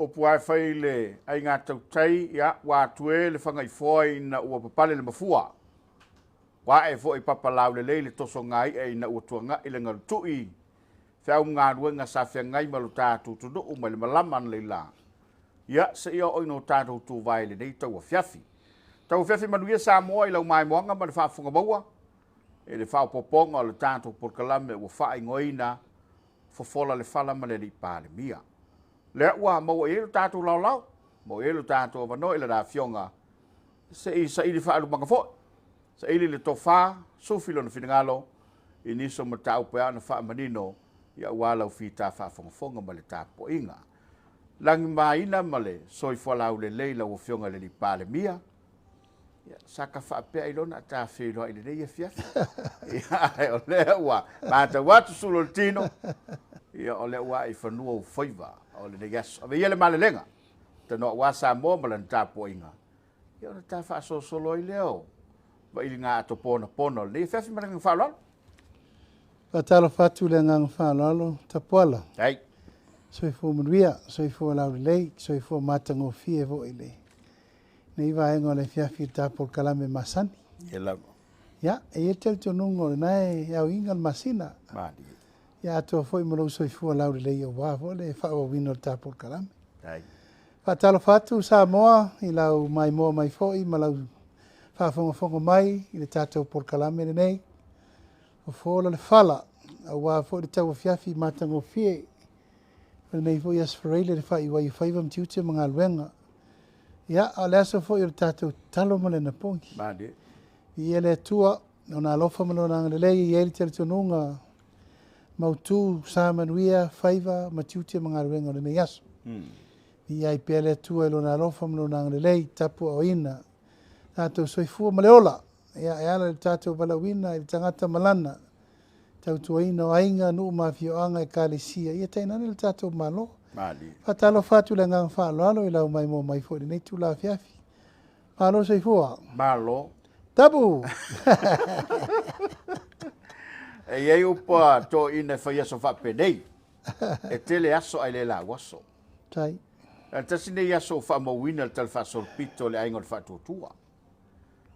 Upu lava e fai i le aiga tautai, ia, ua atu e le Fagaifoa ina ua papale le mafua. Ua ae foi papa laulelei le tosoga i'a ina ua tuanai le galutu'i feau ma galuega sa feagai ma lo tatou atunuu mai le malama analeila, ia, seia oo ina o tatou tuvae i lenei tauafiafi. Tauafiafi manuia Samoa i lau maimoaga ma le faafofoga maua i le faaopoopoga o le tatou polokalame ua faaigoaina Fofola le Fala ma le Alii Palemia. Lea ua maua i ai lo tatou laolao, maua i ai lo tatou avanoa i lana Afioga se i saili faalumaga foi, saili le tofa, sufi lona finagalo i nisi o mataupu e ao ona faamanino aua lau fita faafogafoga ma le tapuaiga. Lagimaina ma le soifua laulelei lau Afioga i le Alii Palemia, Ia, sa ka faapea ailoga a ta feiloai i lenei afiafi. Ia, ae o lea ua matau atu sulu o le tino, ia, o lea ua ae i fanua ou faiva o lenei aso. Ave ia le malelega, tanoa aua Samoa ma lana tapuaiga, ia ona ta faasolosolo ai lea o vailiga ato ponapona o lenei afiafi ma le agaga faaaloalo. Faatalofa atu i le agaga faaaloalo, Tapuala. Ai. Soifua manuia, soifua laulelei, soifua matagofie foi i le Nei vaega o le afiafi i le ta polokalame masani. Ia lava. Ia, e i ai le talitonuga o lena e aoina le masina. Malie. Ia atoa foi ma lou soifua laulelei aua foi le faaauauina o le ta polokalame. Ai. Faatalofa atu Samoa i lau maimoa mai foi ma lau faafogafoga mai i le tatou polokalame lenei. Fofola le fala aua foi le tauafiafi matagofie o lenei foi Aso Faraile le faaiu ai o faiva ma tiute ma galuega. Ia, a o le aso foi o le tatou tatalo ma le anapogi. Malie. Viia le Atua, Lona alofa ma Lona agalelei e i ai le talitonuga mautu sa manuia faiva ma tiute ma galuega o lenei aso. Viia ai pea le Atua i Lona alofa ma Lona agalelei, tapuaaoina tatou soifua ma le ola, ia, e ala i le tatou valaauina i le tagata ma lana tautuaina o aiga, nuu ma afioaga, ekalesia, ia tainane le tatou Malo. Malie. Faatalofa atu i le agaga faaaloalo i lau maimoa mai foi i lenei itula afiafi. Malo soifua. Malo. Tapu! E i ai upu a toeaiina e fai aso faapenei, e tele aso ae le lauaso. Tai. E tasi lenei aso ua faamauina le talafaasolopito o le Aiga o le Faatuatua.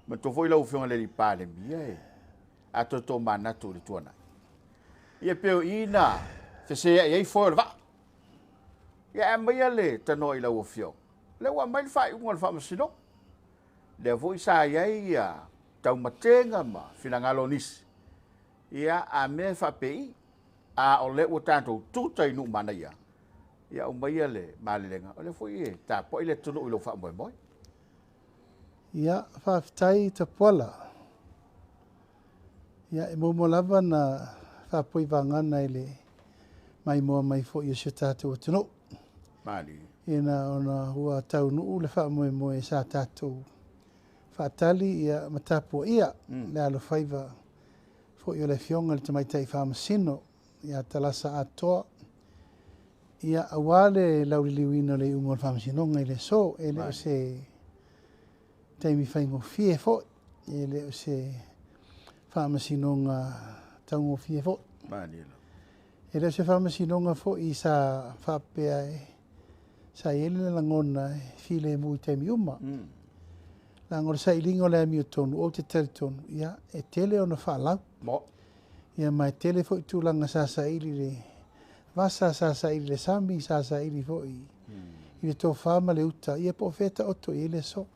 Manatua foi lau Afioga i le Alii Palemia e a toe tomanatu i le tuanai. Ia pei o i na feseai ai foe o le vaa. Ia ae aumaia le tanoa i lau Afioga. Lea ua aumai le faaiuga o le Faamasinoga. Lea foi sa i ai ia taumatega ma finagalo o nisi. Ia a mea e faapei, a o lea ua tatou tuta i nuu manaia, ia aumaia le malelega, o lea foi e tapuai le atunuu i lou faamoemoe. Ia, faafetai Tapuala. Ia, e muamua lava ona faapoi vagana i le maimoa mai foi o si o tatou atunuu. Malie. Ina ona ua taunuu le faamoemoe sa tatou faatali ia ma tapuaia le alofaiva foi o le Afioga i le Tamaitai Faamasino ia Talasa Atoa, ia aua le lauliliuina o le iuga o le Faamasinoga i le aso. E le o se taimi faigofie foi, e le o se Faamasinoga taugofie foi. E le o se Faamasinoga foi sa faapea e sa i ai le lagona e filemu i taimi uma. Leaga o le sailiga o le amiotonu, ou te talitonu, ia, e tele ona faalau. Ia ma e tele foi tulaga sa saili i le vasa, sa saili i le sami, sa saili foi i le tofa ma le uta, ia po o fea e taoto i ai le aso.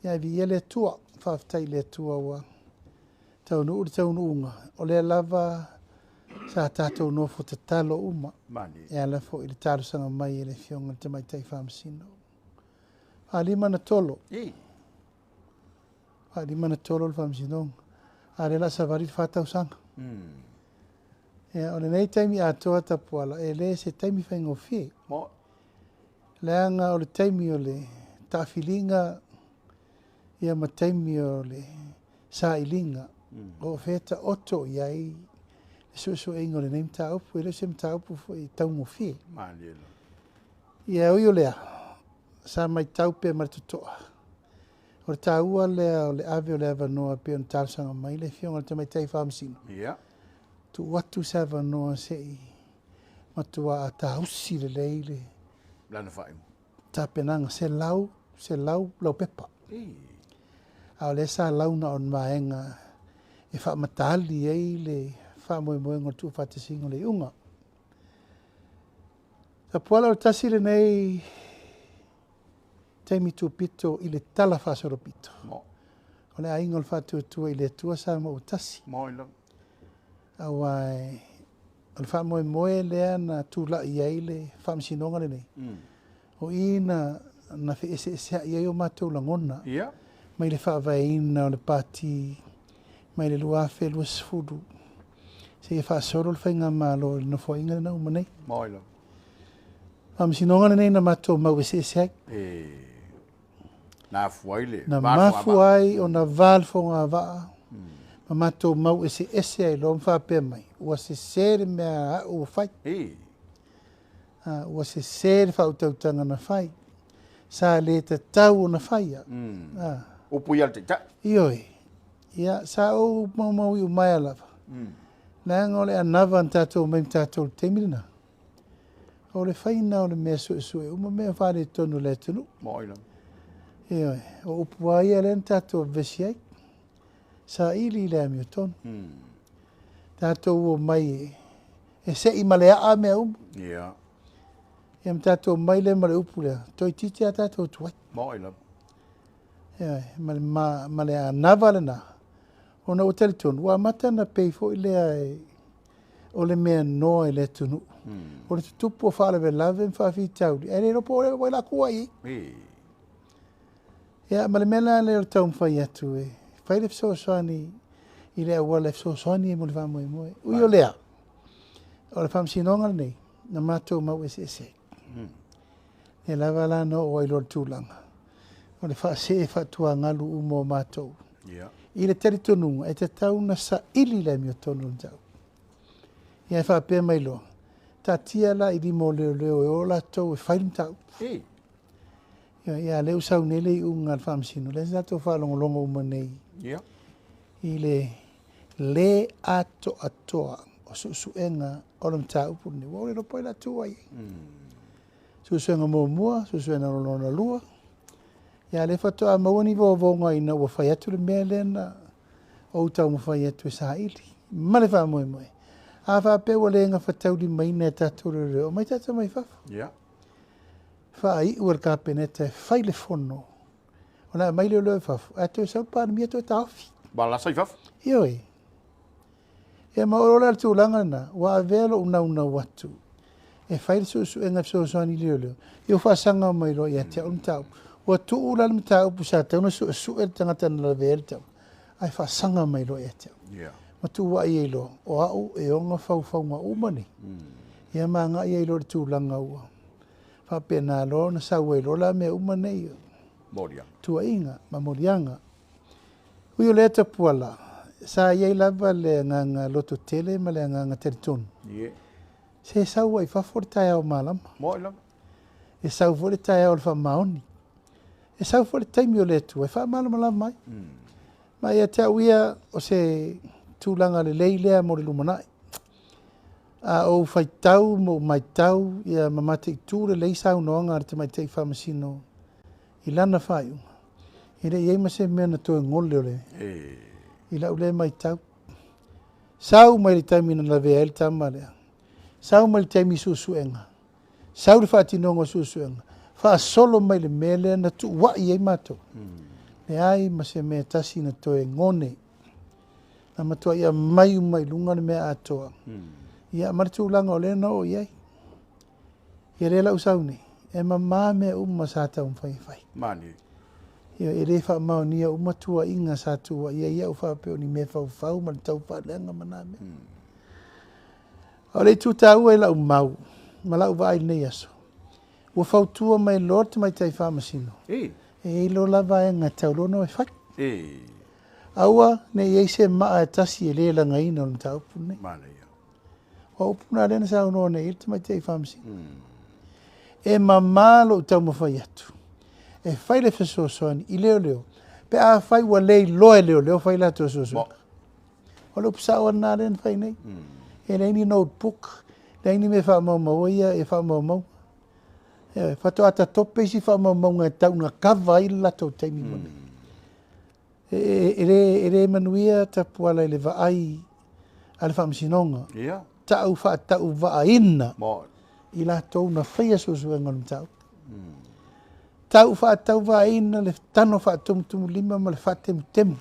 Ia ae viia le Atua, faafetai i le Atua ua taunuu le taunuuga, o lea lava sa tatou nofo tatalo uma e ala foi i le talosaga mai e le Afioga i le Tamaitai Faamasino. Faalima na tolo. Faalima na tolo le Faamasinoga, a o lea o le a savali le 4 tausaga. Ia, o lenei taimi atoa Tapuala, e le se taimi faigofie. Leaga o le taimi o le taafiliga ia ma taimi o le sailiga, o fea e taoto i ai le suesueina o lenei mataupu, e le o se mataupu foi taugofie. Ia, ui o lea, sa matau pea ma le totoa, o le taua lea o le ave o le avanoa pei ona talosaga mai le Afioga i le Tamaitai Faamasino. Tuu atu se avanoa se i matua tausi lelei le Lana faaiuga. Tapenaga 100, 100 laupepa. A o lea sa launa o ni vaega e faamataali ai le faamoemoega o le tuufaatasiga o le iuga. Tapuala o le tasi lenei taimi tupito i le tala faasolopito. O le aiga o le Faatuatua i le Atua Samoa ua tasi. Aua o le faamoemoe lea na tulai ai le faamasinoga lenei. O i na na feeseeseai ai o matou lagona mai le faavaeina o le Pati mai le 2020 seia faasolo le faigamalo i le nofoaiga lena uma nei. Faamasinoga lenei na matou mau eseese ai. Na afua ai le Na mafua ai ona va le fogavaa ma matou mau eseese ai loa ma faapea mai, ua sese le mea a au ua fai. Ua sese le faautautaga na fai. Sa le tatau ona faia. Upu ia a le Taitai. Ioe. Ia, sa ou maumau iumaea lava. Leaga o le anava na tatou omai ma tatou i le taimi lena. O le faiga o le mea suesue uma mea faaletonu o le atunuu. Moi lava. Ioe, o upu lava ia lea na tatou vevesi ai. Saili i le amiotonu. Tatou omai e sei ma le aa mea uma. Ia ma tatou omai lea ma le upu lea, toeitiiti lava tatou tuai. Moi lava. Ioe, ma le, ma, ma le anava lena, ona ua talitonu, ua amata ona pei foi lea e, o le mea noa i le atunuu. O le tutupu o faalavelave ma faafitauli, ae le iloa po o ai la tua i ai. Ia, ma le mea la lea o le taumafai atu e fai le fesoasoani i le auala e fesoasoani ai mo le faamoemoe. Ui o lea, o le faamasinoga lenei, na matou mau eseese ai. Lea lava la na oo ai loa i le tulaga o le faasee faatuagalu uma o matou. I le talitonuga e tatau ona saili le amiotonu o le mataupu. Ia e faapea mai loa, taatia la i lima o leoleo e o latou e fai le mataupu. Ia, ia lea ua sau nei le iuga a le faamasino, lea sa tatou faalogologo uma nei i le le atoatoa o suesuega o le mataupu lenei. Ua ou le iloa po o ai la tua i ai. Suesuega muamua, suesuega lona lua. Ia lea faatoa maua ni vovoga ina ua fai atu le mea lea na ou taumafai atu e saili ma le faamoemoe. A faapea ua le gafataulimaina e tatou leoleo, omai tatou mai fafo. Faaiu e le Kapeneta e fai le fono. O le a aumai leoleo i fafo, ae toe sau le Palemia toe taofi. Ua lasa i fafo. Ioe. Ia ma o le tulaga lena, ua avea lou naunau atu e fai le suesuega e fesoasoani i leoleo, ia ua faasaga mai loa ia te au le mataupu. Ua tuu la le mataupu sa tatau ona suesue le tagata na lavea ai le tau, ae faasaga mai loa ia te au. Ma tuuai ai loa, o au e ona faufauga uma nei. Ia ma agai ai loa i le tulaga ua faapena loa ona sau ai loa la mea uma nei. Moliaga. Tuuaiga ma moliaga. Ui o lea Tapuala, sa i ai lava le agaga lototele ma le agaga talitonu. Se sau ai fafo le taeao malama. Moi lava. E sau foi le taeao o le faamaoni. E sau foi le taimi o le Atua e faamalamalama ai. Ma ia te au ia o se tulaga lelei lea mo le lumanai. A ou faitau ma ou matau ia ma mataitu lelei saunoaga a le Tamaitai Faamasino i lana faaiuga, e le i ai ma se mea na toe gole o le i lau lea matau. Sau mai le taimi na lavea ai le tama lea, sau mai le taimi i suesuega, sau le faatinoga o suesuega, faasolo mai le mea lea na tuuai ai matou. Leai ma se mea tasi na toe gone. Na matuai aumai uma i luga le mea atoa. Ia ma le tulaga o lea na oo i ai. Ia lea la ua sau nei, e mama mea uma sa taumafai e fai. Mani. Ia, e le faamaonia uma tuuaiga sa tuuaia ai au faapea o ni mea faufau ma le taufaaleaga ma na mea. O le itu taua i lau mau ma lau vaai i lenei aso, ua fautua mai loa le Tamaitai Faamasino, e i ai loa la vaega e tatau loa ona e fai. Aua ne i i ai se maa e tasi e le lagaina o le mataupu lenei. O upu na lea na saunoa nei i ai le Tamaitai Faamasino. E mama lou taumafai atu e fai le fesoasoani i leoleo, pe afai ua le iloa e leoleo fai latou suesuega. O le upu sao lena lea na fai nei. E leai ni notebook, leai ni mea faamaumaua ia e faamaumau. Ioe, faatoa tatope isi faamaumauga e tau ina kava ai le latou taimi mo nei. E, e, e le manuia Tapuala i le vaai a le Faamasinoga. Ta'u faatauvaaina i latou na faia suesuega o le mataupu. Ta'u faatauvaaina le tano faatumutumulima ma le faatemutemu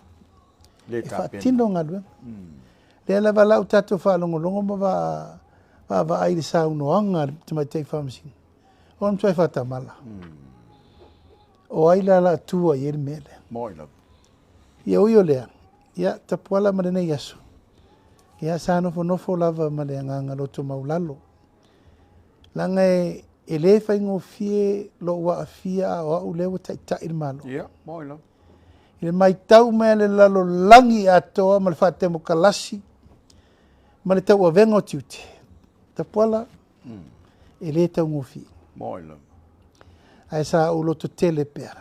e faatino galuega. Lea lava la ua tatou faalogologo ma vaavaai i le saunoaga a le Tamaitai Faamasino, o le matuai faatamala. O ai la o le a tua i ai le mea lea? Ia ui o lea, ia Tapuala ma lenei aso, ia sa nofonofo lava ma le agaga loto maulalo. Leaga e le faigofie lou aafia a o au lea ua taitai le Malo. I le matau mai a le lalolagi atoa ma le faatemokalasi ma le tauavega o tiute, Tapuala, e le taugofie. Ae sa ou lototele pea,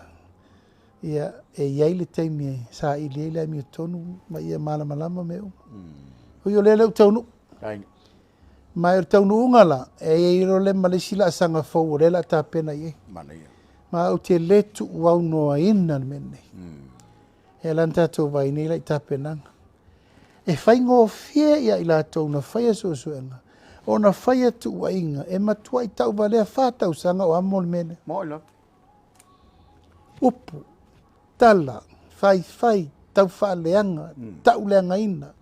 ia e i ai le taimi e saili ai le amiotonu ma ia malamalama mea uma. Ui o lea lea ua taunuu. Ma o le taunuuga la, e i ai loa lea ma le isi laasaga fou o lea o le a tapena i ai. Ma ou te le tuuaunoaina le mea lenei. E ala ona tatou vaai nei la i tapenaga. E faigofie ia i latou na faia suesuega ona faia tuuaiga e matuai tauvalea 4 tausaga o amo le mea lea. Upu, tala, faifai, taufaaleaga, tauleagaina,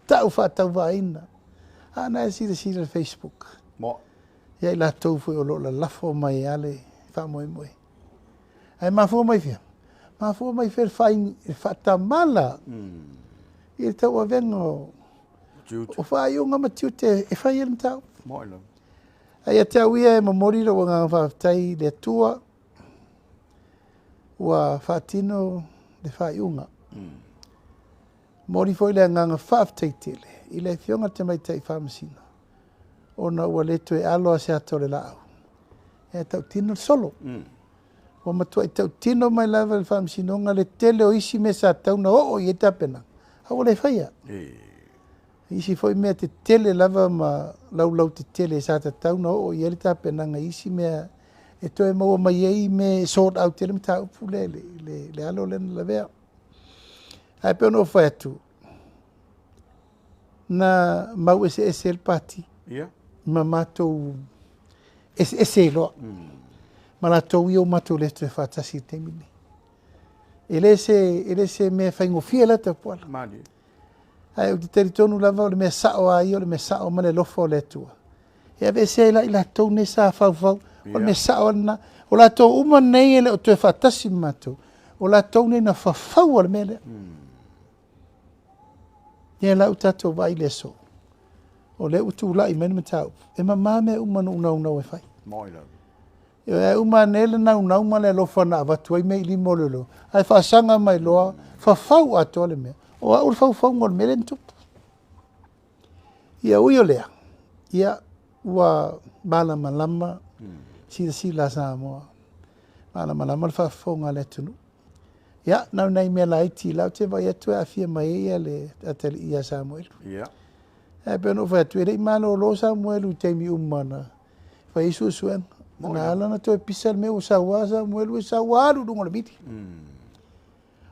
ta'u faatauvaaina. A na e silasila i le Facebook. Ia i latou foi o lo o lalafo mai lava le faamoemoe. Ae mafua mai fea? Mafua mai fea le faatamala i le tauavega o faaiuga ma tiute e fai ai le mataupu. Ae ia te au ia e momoli lou agaga faafetai i le Atua ua faatino le faaiuga. Momoli foi le agaga faafetai tele i le Afioga i le Tamaitai Faamasino ona ua le toe alo lava se ata o le laau e tautino le solo. Ua matuai tautino mai lava e le Faamasinoga le tele o isi mea sa tatau ona oo i ai tapenaga, a ua le faia. Isi foi mea tetele lava ma laulau tetele sa tatau ona oo i ai le tapenaga i isi mea e toe maua mai ai mea e sort out ai le mataupu lea i le alo lea na lavea. Ae pei ona ou fai atu, na mau eseese ai le pati ma matou eseese ai loa. Ma latou ia ua matou le toe faatasi i le taimi lenei. E le se mea faigofie la Tapuala. Ae ou te talitonu lava o le mea sao lava ia, o le mea sao ma le alofa o le Atua. E aveese ai la i latou nei sa faufau, o le mea sao lava lena. O latou uma nei e le o toe faatasi ma matou, o latou nei na fafaua le mea lea. Ia la ua tatou vaai i le aso, o lea ua tulai mai le mataupu, e mama mea uma na ou naunau e fai. Ae uma ane le naunau ma le alofa na avatu ai mea i lima o leoleo, ae faasaga mai loa, fafau atoa le mea. O au le faufauga o le mea lea na tupu. Ia ui o lea, ia ua malamalama silasila a Samoa, malamalama le faafofoga a le atunuu. Ia, na o nai mea laiti la ou te vaai atu e aafia mai ai le atalii ia Samuelu. Ae pei ona ou fai atu, e le i malolo Samuelu i taimi uma na fai ai suesuega. Na ala ona toe pisa le mea ua sau lava Samuelu e sau lava alu i luga o le mili.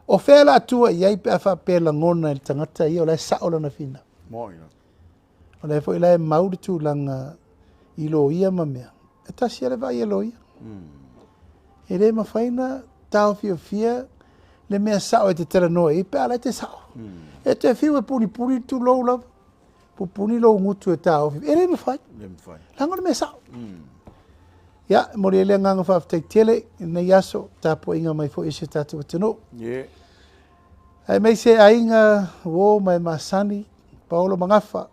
O fea o le a tua i ai pe a faapea e lagona e le tagata ia o la e sao lana finau. O lea foi la e mau le tulaga i loia ma mea. E tasi lava le vaai a loia. E le mafai ona taofiofia le mea sao e te talanoa i ai pe a la e te sao. E te fiu e punipuni tulou lava, pupuni lou gutu e taofi. E le mafai. Leaga o le mea sao. Ia, e momoli ai le agaga faafetai tele i lenei aso, tapuaiga mai foi i si o tatou atunuu. Aemaise aiga, uo ma e masani, paolo ma gafa,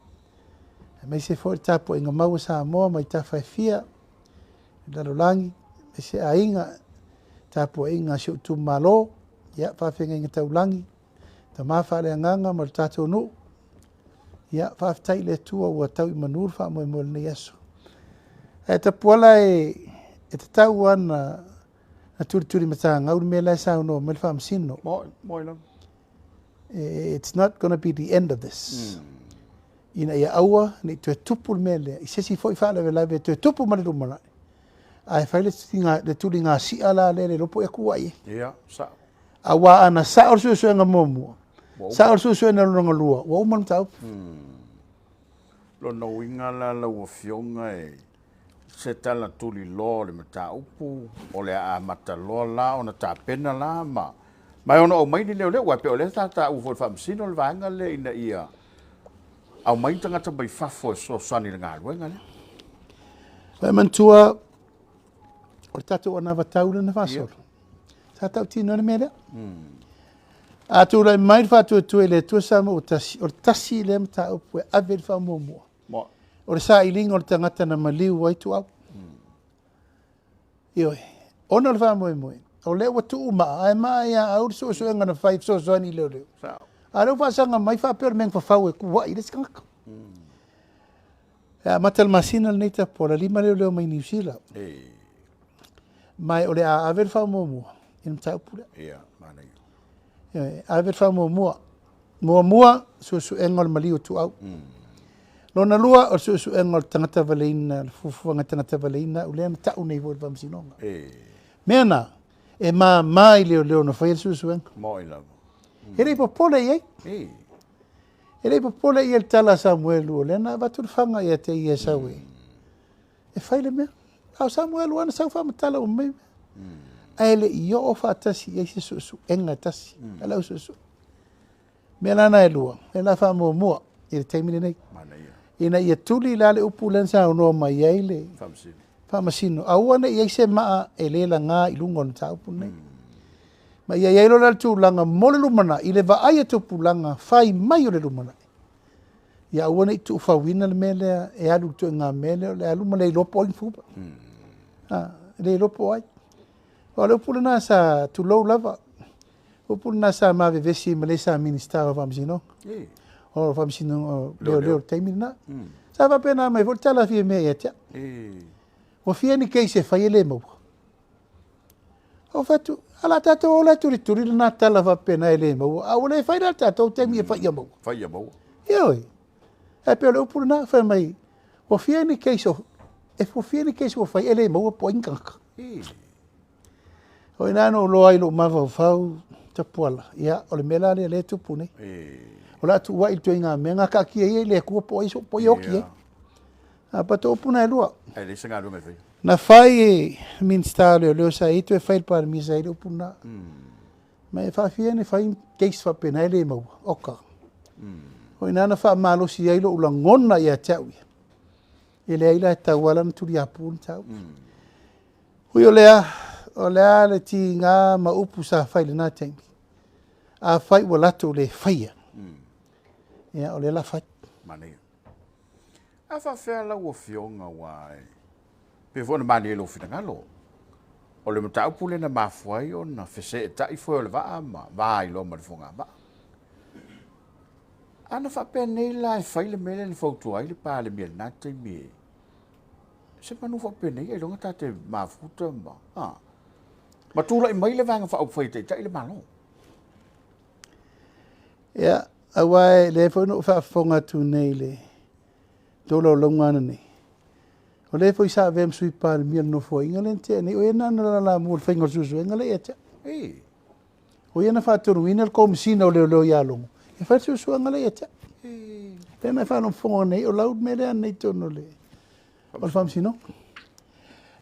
aemaise foi le tapuaiga mau a Samoa mai tafa e fia, i le lalolagi, aemaise aiga, tapuaiga a si ou itumalo, ia, faafeagaiga taulagi, tama faaleagaga ma le tatou nuu. Ia, faafetai i le Atua ua tau i manu le faamoemoe o lenei aso. Ae Tapuala e tatau lava na tulitulimatagau le mea la e saunoa mai le Faamasino. It's not gonna be the end of this. Ina ia aua ne i toe tupu le mea lea, i se isi foi faalavelave e toe tupu ma le lumanai. Ae fai le tuliga, le tuliga si'a la lea e le iloa po o ea kua i ai. Ia, sa'o. Aua ana sa'o le suesuega muamua, sa'o le suesuega lona lua, ua uma le mataupu. Lona uiga la lau Afioga e se tala tuliloa o le mataupu, o le a amata loa la ona tapena la ma ma e ono aumai ni leoleo, aua e pei o lea sa taua foi e le Faamasino le vaega lea ina ia aumai ni tagata mai fafo e fesoasoani i le galuega lea. Ua e manatua o le tatou anavatau lea na faasolo, sa tautino ai le mea lea. A tulai mai le faatuatua i le Atua Samoa ua tasi, o le tasi lea mataupu e ave i le faamuamua. O le sailiga o le tagata na maliu ai Tuau. Ioe. Ona o le faamoemoe, o lea ua tuu maa, ae maa ia au le suesuega na fai e fesoasoani i leoleo. A o lea ua faasaga mai faapea o le mea na fafau e kuai le isi tagata. E amata le masina lenei Tapuala, 5 leoleo mai Niu Sila. Ma o le a ave le faamuamua i le mataupu lea. Ia, manaia. Ioe, ave le faamuamua. Muamua, suesuega o le maliu o Tuau. Lona lua, o le suesuega o le tagata valeina, le fuafuaga tagata valeina au lea na tau nei foi i le faamasinoga. Mea na, e mama i leoleo na faia le suesuega. Moi lava. E le i popole i ai. E le i popole i ai le tala a Samuelu, o lea na avatu le faga ia te ia e sau e, e fai le mea. A o Samuelu lava na sau faamatala uma mai mea. Ae le i oo faatasi i ai se suesuega e tasi a le au suesue. Mea la na e lua, lea la faamuamua i le taimi lenei. Ina ia tuli la le upu lea na saunoa mai ai le Faamasino, aua ne i i ai se maa e le laga i luga o le mataupu lenei. Ma ia i ai loa la le tulaga mo le lumanai, i le vaai a tupulaga fai mai o le lumanai. Ia aua ne i tuufauina le mea lea e alu i le ituaiga mea lea o le alu ma le iloa po o ai ni fua. Le iloa po o ai. O le upu lena sa tulou lava, upu lena sa ma vevesi ma le sa Minista o Faamasinoga. O Faamasinoga o Leoleo i le taimi lena. Sa faapena mai foi le tala a Fiamē ia te au. Ua fia ni case e fai e le maua. Ou fai atu, a la tatou ola e tulituli lena tala faapena e le maua, a ua le fai la le tatou taimi e fai ia maua. Fai ia maua. Ioe. Ae pei o le upu lena, fai mai, ua fia ni case o, e ua fia ni case ua fai e le maua po o ai ni tagata. O i ina na ou iloa ai i lou mafaufau, Tapuala, ia, o le mea la lea o lea e tupu nei. O le a tuuai i le ituaiga mea, na taatia ia i le Atua po o ai, po o ai e oti ai. A pato upu na e lua. Ae leai se galuega e faia. Na fai e Minista o Leoleo sa i ai, toe fai e le Palemia sa i ai le upu lena. Ma e faafia ona fai case faapena e le maua. Oka. O i ina na faamalosi ai lou lagona ia te au ia. E leai la e tatau lava la ona tuliapu le mataupu. Ui o lea, o le a le tiga ma upu sa fai i lena taimi, afai ua latou le faia, ia o lea la fai. Manaia. A faafefea lau Afioga aua e pei foi ona malie i lou finagalo, o le mataupu lea na mafua ai ona feseetai foe o le vaa ma va ai loa ma le fogavaa. A na faapea nei la e fai le mea lea na fautua ai le Palemia i lena taimi e se manu faapenei ailoga ta te mafuta ma, a, ma tulai mai le Vaega Faaupufai e taitai le Malo. Ia, aua e lea foi na ou faafofoga atu nei i le tolaulauga ananei, o lea foi sa avea ma Sui Palemia o le Nofoaiga lea na tea nei, o ia lena na lalamua i le faiga o le suesuega lea ia te au. O ia na faatonuina le Komesina o Leoleo ia Logo e fai le suesuega lea ia te au. Lea na e faalogologo nei, o lau mea lea nei i totonu o le Faamasinoga.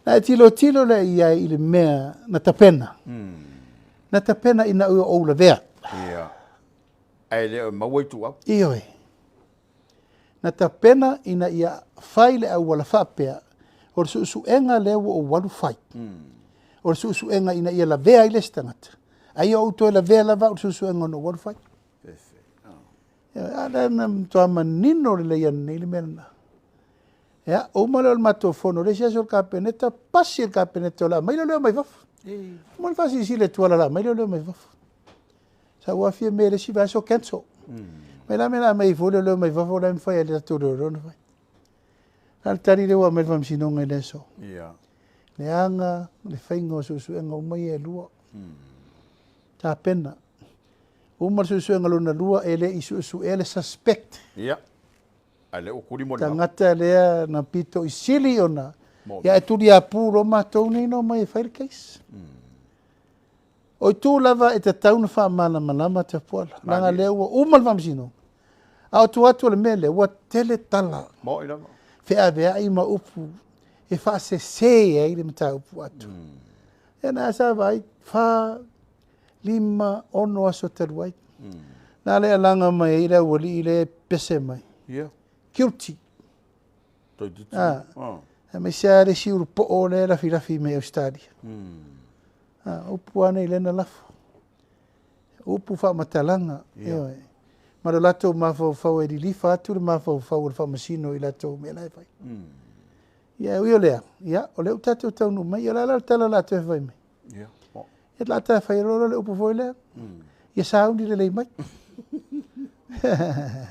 Na e tilotilo lea i ai i le mea na tapena. Na tapena ina ua ou lavea. Ia. Ae le o maua ituau. Ioe. Na tapena ina ia fai le auala faapea, o le suesuega lea ua ou alu fai. O le suesuega ina ia lavea ai le isi tagata. Ai ou toe lavea lava au i le suesuega na ou alu fai. A lea na matua manino lelei ananei le mea lena. Ia, uma lea o le matou fono, le isi aso o le Kapeneta, pasi le Kapeneta o le a aumai leoleo mai fafo. Uma le faasilasila e Tuala o le a aumai leoleo mai fafo. Sa ua afia mea i le isi vaiaso cancel. Mai la mea la aumai foi leoleo mai fafo, la e mafai e le tatou leoleo ona fai. A le tali lea ua aumai le Faamasinoga i le aso. Leaga le faiga o suesuega uma ia e lua. Tapena. Uma le suesuega lona lua, e le i suesuea le suspect. Ia. Ae lea ua tuli molimau. Tagata lea na pito i sili ona Ia ae tuliapu loa matou nei na omai e fai le case. O itu lava e tatau ona faamalamalama Tapuala, leaga lea ua uma le faamasinoga. A o tua atu o le mea lea, ua tele tala. Moni lava. Feaveai ma upu e faasese ai le mataupu atoa. Ia na sa vaai, 4, 5, 6 aso talu ai. Na le alaga mai ai le aualii lea e pese mai. Ia. Guilty. Toeitiiti. Ah. Aemaise lava le isi ulupoo lea e lafilafi mai Ausetalia. Ah, upu lava nei lea na lafo. Upu faamatalaga. Ioe. Ma lo latou mafaufau e lilifa atu le mafaufau o le faamasino i latou mea la e fai. Ia e ui o lea, ia, o lea ua tatou taunuu mai, ia o le a la le tala o le a toe fai mai? Ia. Ia o le a ta fai loa le upu foi lea. Ia sauni lelei mai.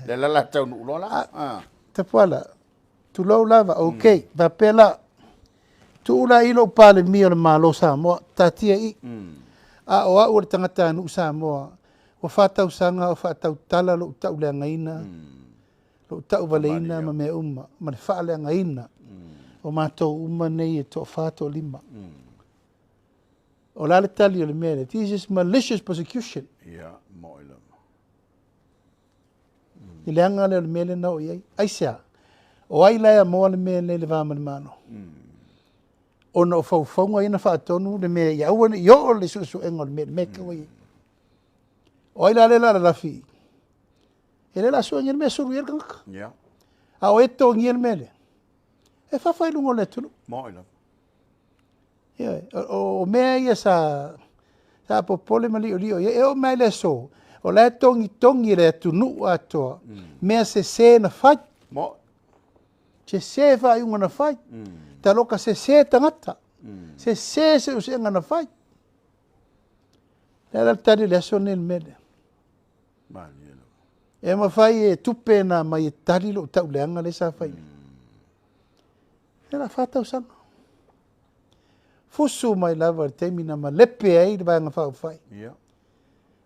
Lea la la taunuu loa la. Ah. Tapuala, tulou lava, ok, faapea la, tuu la i lou Palemia o le Malo o Samoa, taatia i i. A o au o le tagatanuu Samoa, ua 4 tausaga o faatautala lou tauleagaina, lou tauvaleina ma mea uma, ma le faaleagaina o matou uma nei e toafa, toalima. O le a le tali o le mea lea? This is malicious prosecution. Ia, moni lava. I le aga lea o le mea lea na oo i ai. Aisea? O ai la e amoa le mea lea i le va ma le Malo? Ona o faufauga ia na faatonu le mea ia aua ne i oo le suesuega o le mea, le mea e i ai. O ai la lea la lalafi? E le la suengia le mea sulu i ai le tagata. Ia. A o e totogia le mea lea, e fafa i luga o le atunuu. Moni lava. Ia, o mea ia sa popole ma liolio i ai. E oo mai le aso, o la e togitogi e le atunuu atoa, mea sese na fai. Moni. Sese faaiuga na fai. Taloka sese tagata. Sese seusega na fai. Le ala le tali o le aso nei le mea lea. Malie lava. E mafai e tupe na mai e tali lou tauleaga lea sa fai. E la 4 tausaga. Fusu mai lava le taimi na malepe ai le vaega faaupufai. Ia.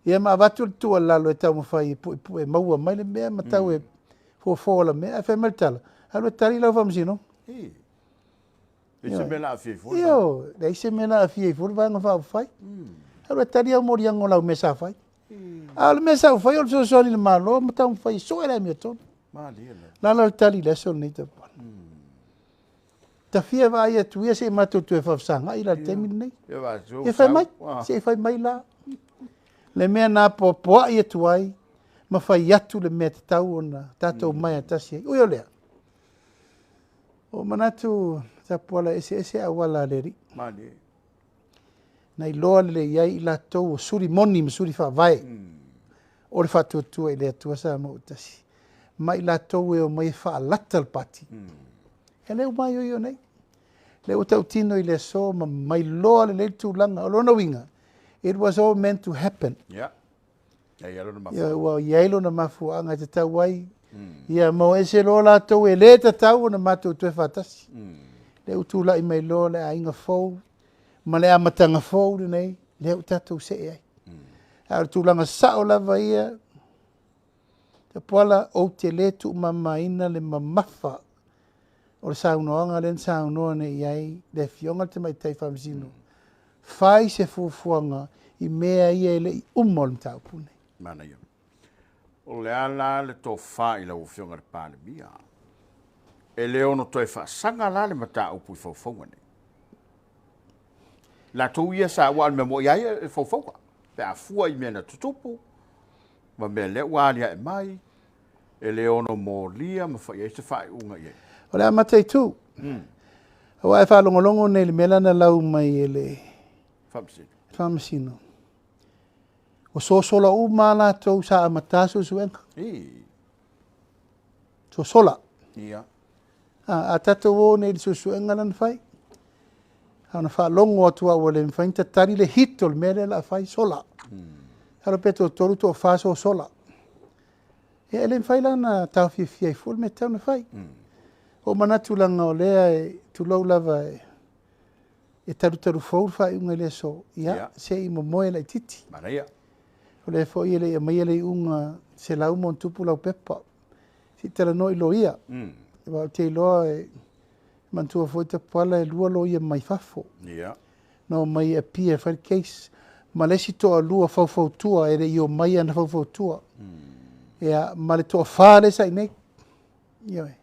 Ia ma avatu le tuualalo e taumafai e puepue maua mai le mea ma tau e fuafua la mea. Ae fai mai le tala, alu e tali lau faamasinoga. E se mea la afia i fua. Io, leai se mea la afia i fua le vaega faaupufai. Alu e tali au moliaga o lau mea sa fai. A o le mea sa fai o le fesoasoani i le Malo ma taumafai e sue le amiotonu. Malie lava. Lala le tali i le aso lenei Tapuala. Tafia vaai atu ia se i matou toe faafesagai la le taimi lenei. Ia fai mai, se i fai mai la. Le mea na apoapoai atu ai, ma fai atu le mea tatau ona tatou mai atasi ai. Ui o lea, o manatu Tapuala eseese auala a le Alii. Malie. Na iloa lelei ai i latou o suli moni ma suli faavae. O le faatuatua i le Atua Samoa ua tasi. Ma i latou e o mai e faalata le pati. E le uma ioio nei. Le ua tautino i le aso ma mailoa lelei le tulaga. O lona uiga, it was all meant to happen. Ia. Ia lona mafuaaga. Ia, ua i ai lona mafuaaga e tatau ai. Ia, ma o ese loa latou e le tatau ona matou toe faatasi. Le ua tulai mai loa le aiga fou ma le amataga fou lenei, lea ua tatou see ai. A o le tulaga sao lava ia, Tapuala, ou te le tuumamaina le mamafa o le saunoaga lea na saunoa nei i ai le afioga i le Tamaitai Faamasino. Fai se fuafuaga i mea ia e le i uma o le mataupu nei. Manaia. O le a la le tofa i lau afioga i le Palemia. E le ono toe faasaga la le mataupu i faufauga nei. Latou ia sa ua o le mea moi ai e faufauga. Pe a fua i mea na tutupu, ma mea lea ua aliae mai, e le ono molia ma fai ai se faaiuga i ai. O le amata i tu. Aua e faalogologo nei le mea la na lau mai e le Faamasino. Faamasino. O sosola uma latou sa amata suesuega. Sosola. Ia. A tatou o nei i le suesuega la na fai. A ona faalogo atu au ua le mafai ona tatali le hit o le mea lea la fai sola. Alo pe toatolu toafa sosola. Ia e le mafai la ona taofiofia ai fua le mea tatau ona fai. O manatu laga o lea e tulou lava e talutalu fou le faaiuga i le aso. Ia, se i momoe laitiiti. Manaia. O lea foi e le i aumaia le iuga 100 ma ono tupu lau pepa. Se i talanoa i loia. Aua ou te iloa e Manatua foi Tapuala e lua loia mai fafo. Ia. Na omai e Apia e fai le case. Ma le isi toalua faufautua e le i omai ana faufautua. Ia, ma le toafa lea sa i inei. Ioe.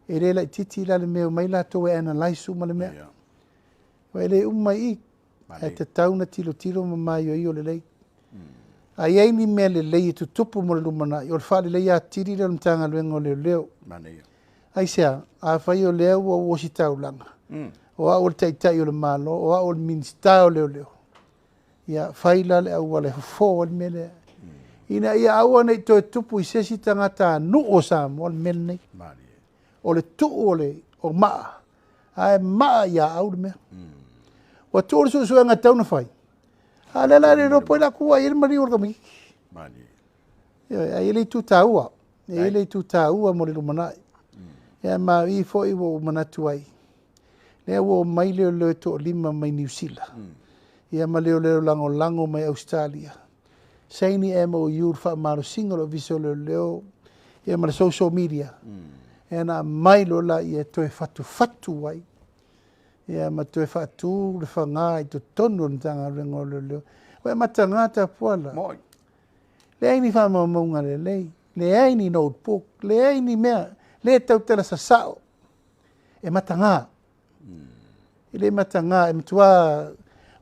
E le laitiiti la le mea e omai latou e analyse uma le mea. Ia. Aua e le uma i i. Ae tatau ona tilotilo ma maioio lelei. A i ai ni mea lelei e tutupu mo le lumanai, o le faaleleia atili lea o le Matagaluega o Leoleo. Aisea? Afai o lea ua ou ositaulaga, o au o le Taitai o le Malo, o au o le Minisita o Leoleo, ia fai la le auala e fofo ai le mea lea, ina ia aua ne i toe tupu i se isi tagatanuu o Samoa le mea lenei. O le tuu o le o maa, ae maa ia au le mea. Ua tuu le suesuega e tatau ona fai, a o lea la e le iloa po o ai la ku ai le maliu o le tamaitiiti. Ioe, ae i ai le itu taua, e i ai le itu taua mo le lumanai. Ia ma o i foi ua ou manatu ai, lea ua omai leoleo e toalima mai Niu Sila, ia ma leoleo lagolago mai Ausetalia, saini MOU i le faamalosiga o le Ofisa o Leoleo ia ma le social media, ia na aumai loa laia e toe fatufatu ai, ia ma toe faatu le faga i totonu o le Matagaluega o Leoleo. Ua e mataga Tapuala. Moi. Leai ni faamaumauga lelei, leai ni notebook, leai ni mea, le tautala sasao. E mataga. E le mataga, e matua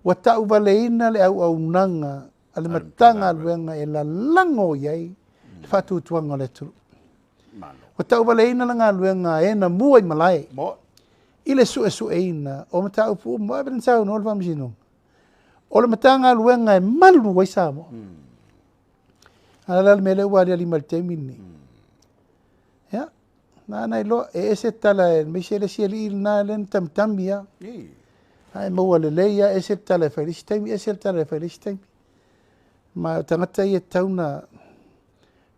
ua tauvaleina le auaunaga a le Matagaluega e lalago i ai le faatuatuaga o le atunuu. Ua tauvaleina le galuega a e na mua i malae i le suesueina o mataupu uma. Ua ave na saunoa le Faamasinoga, o le Matagaluega e malu ai Samoa. A o le a le mea lea ua aliali mai i le taimi lenei? Ia, na ona iloa, e ese tala aemaise le isi alii lena lea na tamitami lava. A e maua lelei lava, ese le tala e fai i le isi taimi, ese le tala e fai i le isi taimi. Ma o tagata ia e tatau ona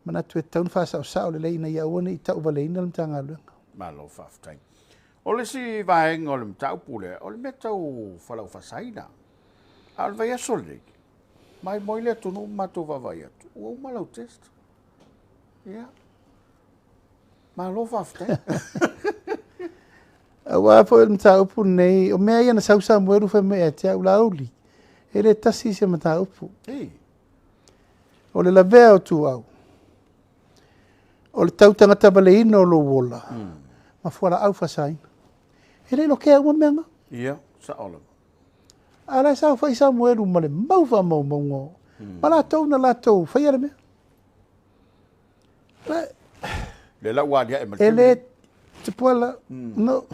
manatu e tatau ona faasaosao lelei ina ia aua ne i tauvaleina le Matagaluega. Malo faafetai. O le isi vaega o le mataupu lea, o le mea tau fualaau faasaina. A o le vaiaso lenei, maimoa le atunuu ma matou vaavaai atu, ua uma lau test. Ia. Malo faafetai. Aua foi o le mataupu lenei, o mea ia na sau Samuelu fai mai ia te au, Laauli, e le tasi se mataupu. O le lavea o ituau, o le tau tagatavaleina o lou ola, ma fualaau faasaina. E le lokea uma mea na. Ia, sao lava. A o la e saofai Samuelu ma le mau faamaumauga ma latou na latou faia le mea. Le la ua aliae ma le E le Tupuola, no,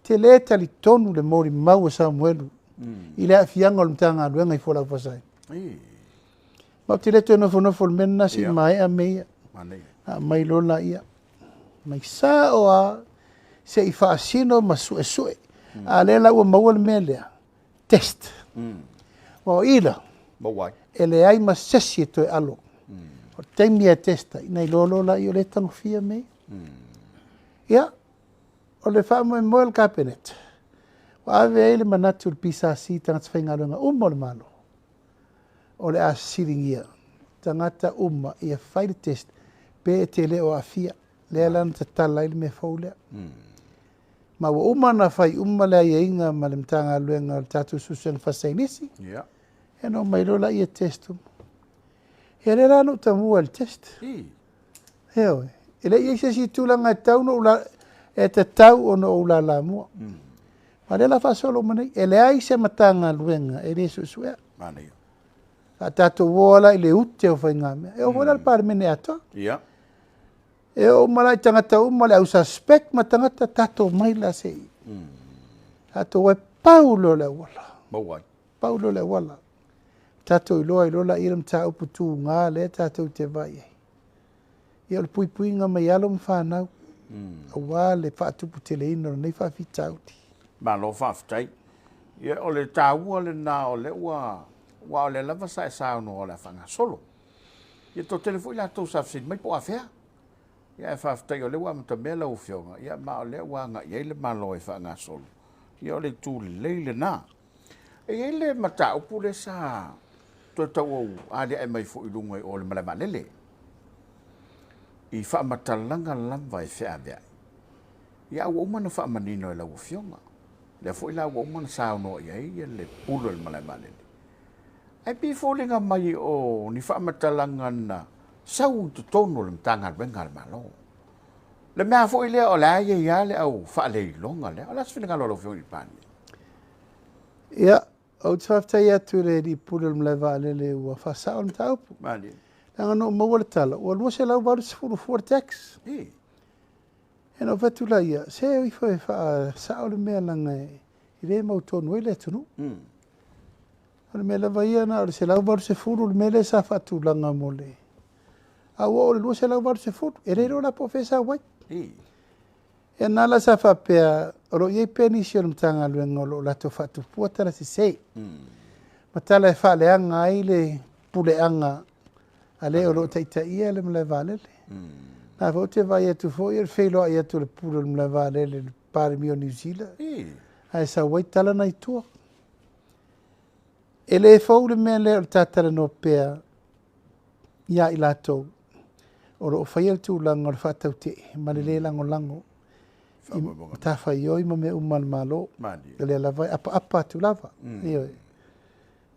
te le talitonu le molimau a Samuelu i le aafiaga o le Matagaluega i fualaau faasaina. Ma ou te le toe nofonofo i le mea lena se i maea mea ia. Na aumai loa laia. Mai sao lava se i faasino ma suesue. A lea la ua maua le mea lea, test. Aua o i la, e leai ma se isi e toe alo. O le taimi e test ai, na iloa loa laia o lea e tagofia mea ia. Ia, o le faamoemoe o le Kapeneta, ua ave ai le manatu i le PSC i tagata faigaluega uma o le Malo, o le a siligia tagata uma ia fai le test pe e te le o aafia. Lea la na tatala ai le mea fou lea. Ma ua uma ona fai uma le aiaiga ma le Matagaluega o le tatou Suesuega Faasaienisi. Ia na omai loa laia test uma. Ia lea la na ou tamua i le test. Ioe. E le i i ai se isi tulaga e tatau ona ou la, e tatau ona ou lalamua. Ma lea la faasolo uma nei, e leai se Matagaluega e le suesuea. A tatou o la i le ute o faigamea, e oo foi la i le Palemene atoa. E oo uma la i tagata uma, le au suspect ma tagata, tatou mai la se i. Tatou o e pau loa le auala. Maua ai. Pau loa le auala. Tatou iloa ai loa laia le mataupu tuga lea tatou te vaai ai. Ia o le puipuiga mai alo ma fanau, aua le faatuputeleina o lenei faafitauli. Malo faafetai. Ia o le taua lena o lea ua, aua o lea lava sa e saunoa o le a faagasolo. Ia toatele foi latou sa fesili mai po o afea. Ia ae faafetai o lea ua amatamea lau Afioga, ia ma o lea ua agai ai le Malo e faagasolo. Ia o le itu lelei lena. E i ai le mataupu lea sa toe tau aliae mai foi i luga i o le malae vaalele i faamatalaga lava e feaveai. Ia, a ua uma ona faamanino e lau Afioga, lea foi la ua uma ona saunoa i ai le Pule o le Malae Vaalele. Ae pei e foliga mai o ni faamatalaga na sau i totonu o le Matagaluega a le Malo. Le mea foi lea o le a i ai lava le au faaleiloga lea. O le a se finagalo o lau Afioga i le Palemia? Ia, ou te faafetai atu i le Alii Pule o le Malae Vaalele ua faasao le mataupu. Malie. Leaga na ou maua le tala, ua 280 fua le tax. I. E na ou fai atu laia, se o ifo e faasao le mea leaga e le mautonu ai le atunuu. O le mea lava ia na o le 180 le mea lea sa faatulaga mo le... A ua oo i le 280, e le iloa la po o fea e sau ai. Ia na la sa faapea, o lo o i ai pea nisi o le Matagaluega o lo o latou faatupua tala sese. Ma tala e faaleaga ai le puleaga a le o lo o taitaia le malae vaalele. Na foi ou te vaai atu foi o le feiloai atu o le Pule o le malae vaalele i le Palemia o Niu Sila, ae sau ai tala na i tua. E le fou le mea lea o le tatalanoa pea ia i latou o lo o faia le tulaga o le faatautee ma le le lagolago i matafaioi ma mea uma a le Malo. O lea lava e apaapa atu lava. Ioe.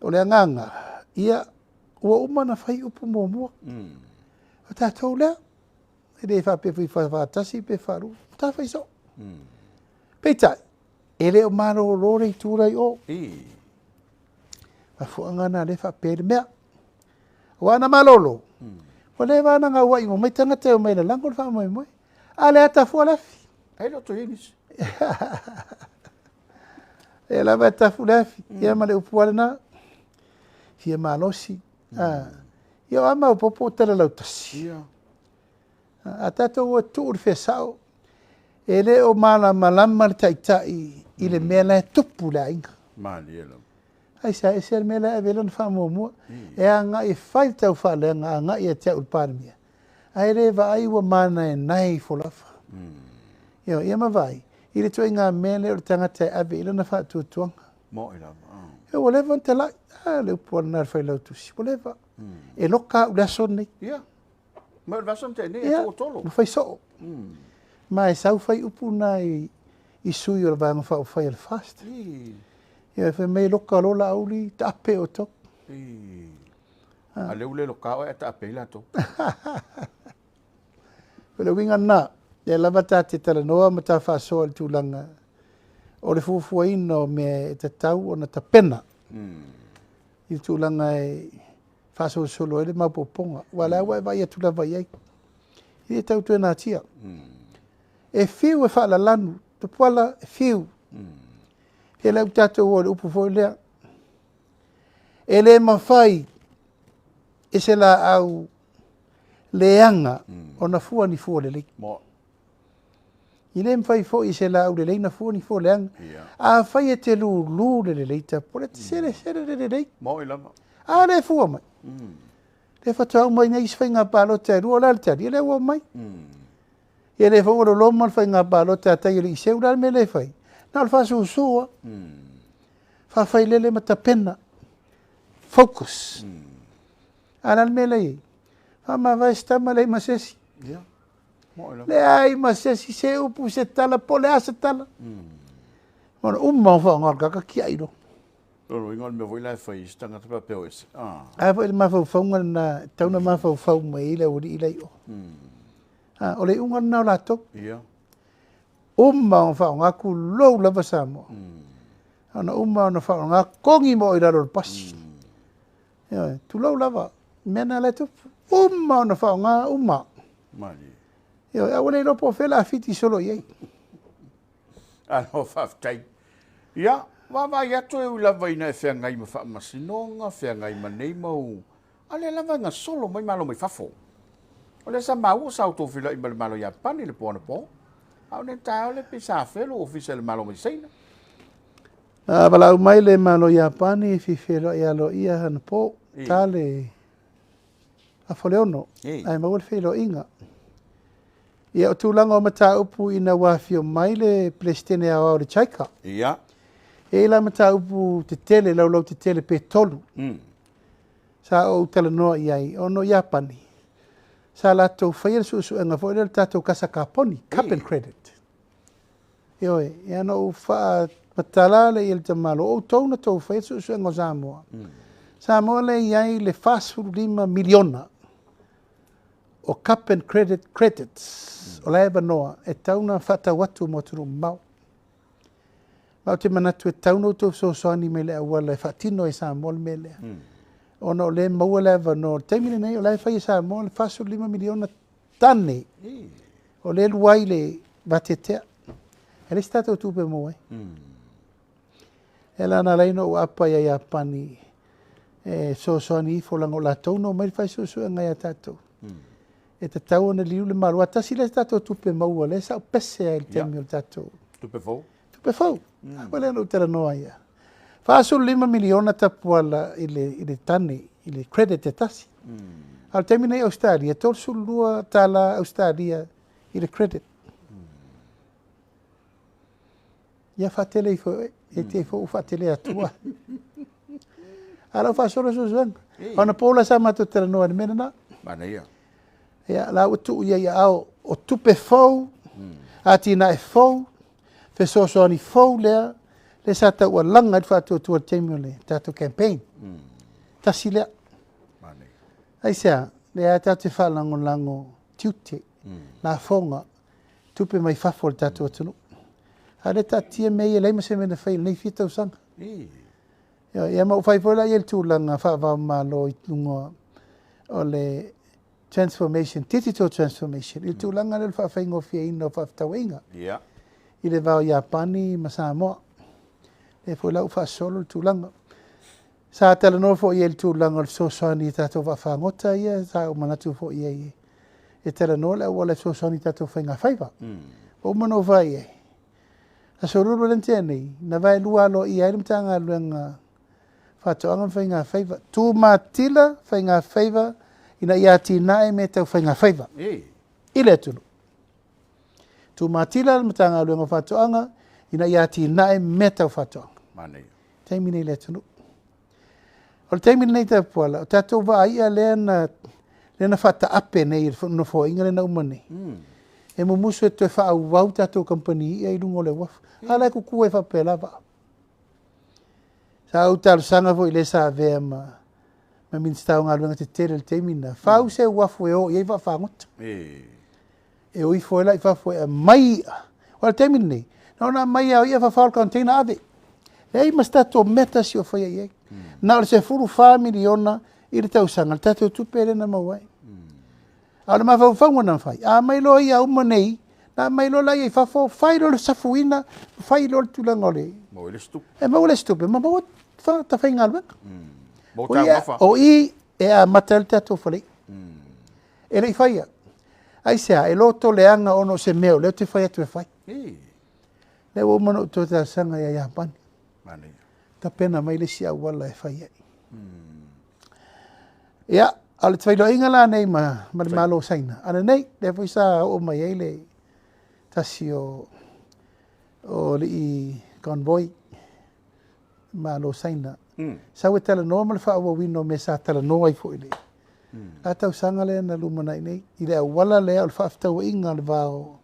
O le agaga, ia, ua uma ona fai upu muamua. O tatou lea, e le faapea foi faatasi pe faalua, ta fai soo. Peitai, e le o malolo le itu la i o. Mafuaaga na lea e faapea ai le mea. Aua ana malolo, ua leva ona gauai uma mai tagata e omai e lalago le faamoemoe. A lea tafua le afi. Ai le o toe i ai nisi. E lava e tafu le afi. Ia ma le upu lava lena. Fia malosi. Ia o a maopoopo o tala lautasi. A tatou o e tuu le fea sao, e le o malamalama le taitai i le mea la e tupu i le aiga. Malie lava. Ai sa ese le mea la e ave lana faamuamua. E agai e fai le taufaaleaga agai ia te au le Palemia. Ae le vaai ua manaenae ifo lava. Ia, ia ma vaai, i le ituaiga mea lea o le tagata e ave i lana faatuatuaga. Mo'i lava. E ua leva ona talai. A, le upu a lena a le Failautusi, ua leva. E loka au i le aso lenei. Ia. Ma o le vaiaso na tea nei, e Ia, tuu tolo. ua fai soo. Ma e sau fai upu na i sui o le Vaega Faaupufai a le FAST. Ia, fai mai loka loa Laauli, taape outou. A lea ua le loka oe ae taape ai latou. O le uiga lena, lea lava ta te talanoa ma ta faasoa i le tulaga o le fuafuaina o mea e tatau ona tapena i le tulaga e faasolosolo ai le maopoopoga. Aua o lea ua e vaai atu lava i ai, e le tau toe natia. E fiu e faalalanu, Tupuola e fiu. Ia lea ua tatou oo i le upu foi lea, e le mafai e se laau leaga ona fua ni fua lelei. E le mafai foi e se laau lelei na fua ni fua leaga. Afai e te lulu le lelei Tupuola, e te selesele le lelei. Mo'i lava. A le fua mai. Le faatoa uma ai nei isi faiga palota e lua, o le a le tali, e le ua mai. Ia le foi ua loloma le faiga palota a tai o le Iseu, o le a le mea le fai? Na o le faasusu lava. Faafailele ma tapena. Focus. A o le a le mea la e i ai? Faamavae se tama leai ma se isi. Ia. Leai ma se isi, se upu, se tala, po o le a se tala. Ona uma o faaaoga o le tagata tiai loa. O le uiga o le mea foi la e fai i se tagata faapea o ese. A foi le mafaufauga lena, e tatau ona mafaufau mai ai le aualii la i o. O le iuga lena o latou. Ia. Uma ona faaaoga tulou lava Samoa. Ona uma ona faaaoga togi ma oe i lalo o le pasi. Ioe, tulou lava, mea na la e tupu. Uma ona faaaoga, uma. Malie. Ioe, a ua le iloa po o fea o le a fiti solo i ai. Alo, faafetai. Ia, vaavaai atu e ui lava ina e feagai ma faamasinoga, feagai ma nei mau, a lea lava e gasolo mai malo mai fafo. O lea sa maua sa outou feiloai ma le Malo Iapani le po anapo. A o nei taeao le pei sa afea lou ofisa i le Malo mai Saina. A valaau mai le Malo Iapani e fia feiloai aloaia anapo, ta le afa o le 6, ae maua le feiloaiga. Ia, o tulaga o mataupu ina ua afio mai le Peresetene Aoao o le JICA. Ia. E i ai la mataupu tetele, laulau tetele pe 3. Sa ou talanoa i ai, ona o Iapani, sa latou faia le suesuega foi lea o le tatou kasa kaponi, carbon credit. Ioe, ia na ou faamatala lea i le tamalo, o outou na tou faia le suesuega o Samoa. Samoa lea e i ai le $45 miliona o cap and credit credits o la e avanoa e tatau ona faatau atu mo atunuu mamao. Ma ou te manatu e tatau ona outou fesoasoani mai i le auala e faatino ai e Samoa le mea lea. Ona o lea e maua le avanoa. O le taimi lenei o la e fai e Samoa le $45 miliona tane o lea e lua ai le vateatea. E leai se tatou tupe e maua ai. E la na ala ai ona ou aapa ia Iapani e fesoasoani ifo leaga o latou na omai fai suesuega ia tatou. E tatau ona liliu le Malo. Aua tasi lea tatou tupe maua lea sa ou pese ai i le taimi o le tatou Tupe fou. Tupe fou. A lea na ou talanoa ai. $45 miliona tapuala i le tane, i le credit e tasi. A o le taimi nei Australia, 32 tala Australia i le credit. Ia faatele ifo e, e te ifo ua faatele atua. A lau faasolo suesuega. Ona po la sa matou talanoa i le mea lena. Manaia. Ia, la ua tuu ia i aao o tupe fou, atinae fou, fesoasoani fou lea, lea sa taualaga ai le faatuatua i le taimi o le tatou campaign. Tasi lea. Manaia. Aisea, lea tatou te faalagolago tiute, lafoga, tupe mai fafo o le tatou atunuu. A o lea taatia mea ia e leai ma se mea na fai i lenei fia tausaga. Ia ma ou fai foi la i le tulaga faava-o-Malo i luga o le transformation, digital transformation, i le tulaga lea o le faafaigofieina o faafetauaiga i le va o Iapani ma Samoa. Lea foi la ua faasolo le tulaga. Sa talanoa foi i ai i le tulaga o le fesoasoani i tatou vaafagota ia, sa ou manatu foi i ai e talanoa le auala e fesoasoani i tatou faigafaiva. Ua uma ona ou fai i ai. Aso Lulu lea na tea nei, na vaelua aloaia ai le Matagaluega Faatoaga ma Faigafaiva. Tumatila faigafaiva ina ia atinae mea tau faigafaiva i le atunuu. Tumatila le Matagaluega o Faatoaga ina ia atinae mea tau faatoaga. Manaia. Taimi nei i le atunuu. O le taimi lenei tapuala, o tatou vaaia lea na faataape nei i le nofoaiga lea na uma nei. E mumusu e toe faaauau tatou kamupani ia i luga o le uafu. A la e kuku ai faapea lava. Sa ou talosaga foi i le sa avea ma Minisita o Galuega Tetele i le taimi lena, fau se uafu e o i ai vaafagota. E o ifo ai la i fafo e aumai i'a. O le taimi lenei, na ona aumai lava o i'a fafao le container ave. Leai ma se tatou mea tasi o faia i ai. Na o le $14 miliona i le tausaga, le tatou tupe lea na maua ai. A o le mafaufauga na fai, a aumai loa ia uma nei, na aumai loa laia i fafo, fai loa le safuina, fai loa le tulaga o le Maua le isi tupe. E maua le isi tupe, ma maua tagata faigaluega. Mo O i, taumafa. O i e amata ai le tatou faleia. E le i faia. Aisea, e loto leaga ona o se mea o lea ou te fai atu e fai. Lea ua uma ona ou toe talosaga ia Iapani. Manaia. Tapena mai le isi auala e fai ai. Ia, o le feiloaiga la nei ma le Malo o Saina. A lenei, lea foi sa oo mai ai le tasi o alii convoy Malo o Saina. Sau e talanoa ma le faaauauina o mea sa talanoa ai foi le la tausaga lea na lumanai nei i le auala lea o le faafetauaiga o le va o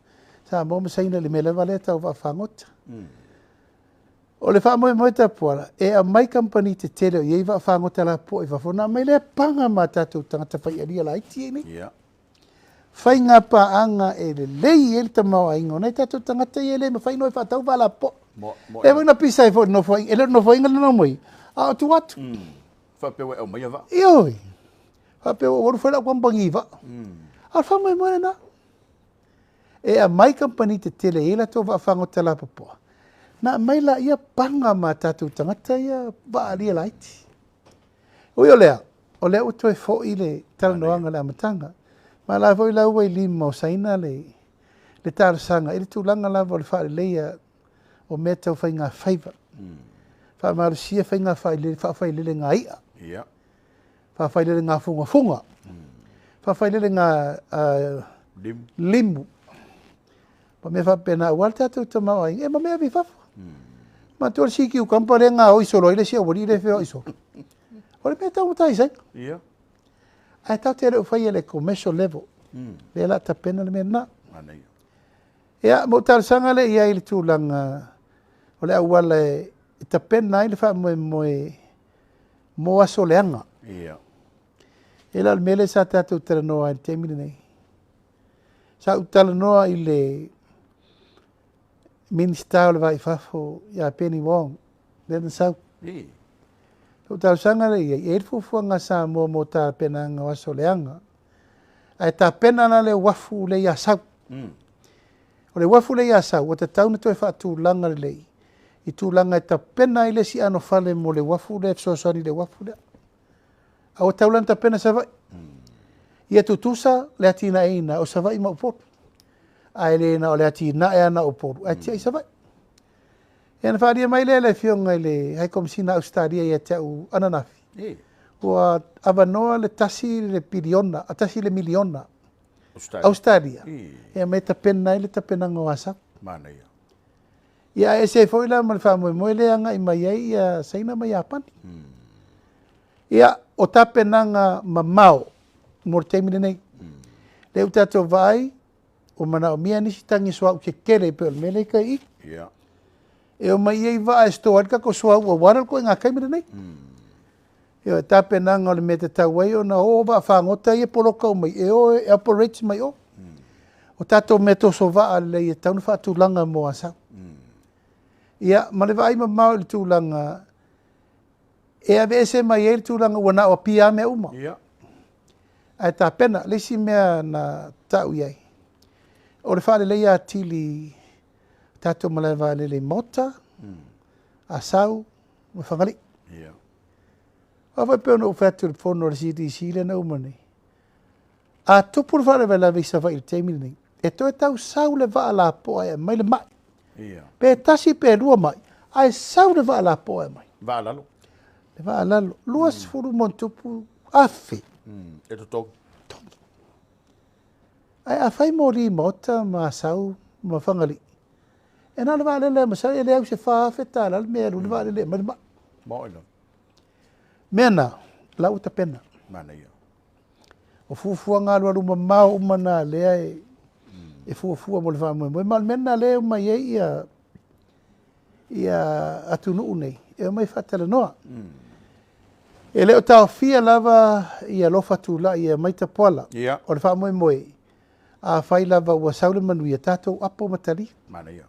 Samoa ma Saina i le mea lava lea tau vaafagota. O le faamoemoe tapuala, e aumai kamupani tetele o i ai vaafagota lapopoa i fafo, ona aumai lea paga ma tatou tagata faialia laiti nei. Faiga paaga e lelei ai le tamaoaiga o nai tatou tagata ia e le mafai ona o e faatau vaalapopoa. Mo Lea foi na pisa ai foi i le nofoaiga, e le o le nofoaiga lena mai, a o tu atu. Faapea ua e aumaia vaa. Ioe. Faapea ua alu fai lau kamupani i vaa. A o le faamoemoe lena. E aumai kamupani tetele e i ai latou vaafagota lapopoa, na aumai laia paga ma tatou tagata ia vaalia laiti. Ui o lea, o lea ua toe foi le talanoaga i le amataga. Ma la foi la ua i lima o Saina le talosaga i le tulaga lava o le faaleleia o mea tau faigafaiva. Faamalosia faiga faafailelega i'a, faafailelega fugafuga, faafailelega Limu. limu. Ma mea faapena aua le tatou tamaoaiga, e ma mea ave i fafo. Matua le sea cucumber lea gaoi solo ai le isi aualii lea e feoai solo. O le mea taugata ai Saina. Ae tatou te le o faia i le commercial level. Lea la tapena le mea lena. Manaia. Ia, ma ou talosaga lea i ai i le tulaga o le auala e tapena ai le faamoemoe mo aso leaga. Ia. E la o le mea lea sa tatou talanoa ai i le taimi lenei. Sa ou talanoa i le Minisita o le Va i Fafo ia Penny Wong, lea na sau. Lou talosaga lea i ai, e i ai le fuafuaga a Samoa mo tapenaga o aso leaga. Ae tapena la le uafu lea i Asau. O le uafu lea i Asau, ua tatau ona toe faatulaga lelei i tulaga e tapena ai le isi anofale mo le uafu lea e fesoasoani i le uafu lea. A ua tatau la ona tapena Savaii. Ia tutusa le atinaeina o Savaii ma Upolu. Ae le na o le atinae lava na o Upolu, ae tiai Savaii. Ia na faaalia mai lea e le Afioga i le High Komesina a Ausetalia ia te au ananafi, ua avanoa le 1 piliona, 1 le miliona Ausetalia e aumai e tapena ai le tapenaga o Asau. Manaia. Ia ae ese ai foi la ma le faamoemoe lea e agai mai ai ia Saina ma Iapani. Ia, o tapenaga mamao mo le taimi lenei. Lea ua tatou vaai, ua manaomia nisi tagi suauu tetele pei o le mea lea i tai i. E omai i ai vaa e store ai le tatou suauu aua le ituaiga taimi lenei. Ioe, tapenaga o le mea e tatau ai ona o vaafagota ia e poloka uma e o e operate mai o. O tatou mea toso vaa lelei e tatau ona faatulaga mo Asau. Ia, ma le vaai mamao i le tulaga e aveese mai ai le tulaga ua na o Apia mea uma. Ae tapena, le isi mea na tau i ai, o le faaleleia atili tatou malae vaalele i Maota, Asau ma Fagalii. Aua foi pei ona ou fai atu i le fono a le CDC lea na uma nei. A tupu le faalavelave i Savaii i le taimi lenei, e toe tau sau le vaa lapoa e aumai le mai. Pe tasi pe lua mai, ae sau le vaa lapoa e aumai. Vaa lalo. Le vaa lalo, 20+ afe. E totogi. Ae a fai moli i Maota ma Asau ma Fagalii, e na o le vaalele masalo e le au se $4,000 le mea e alu le vaalele e aumai le mai. Mo ilo. Mea na, la ua tapena. Manaia. O fuafuaga alualu mamao uma na lea e fuafua mo le faamoemoe. Ma o le mea lena lea e omai ai ia atunuu nei, e omai faatalanoa. E le o taofia lava ia alofa tulai e aumai tapuala. O le faamoemoe, a fai lava ua sau le manuia, tatou apo ma talia. Manaia.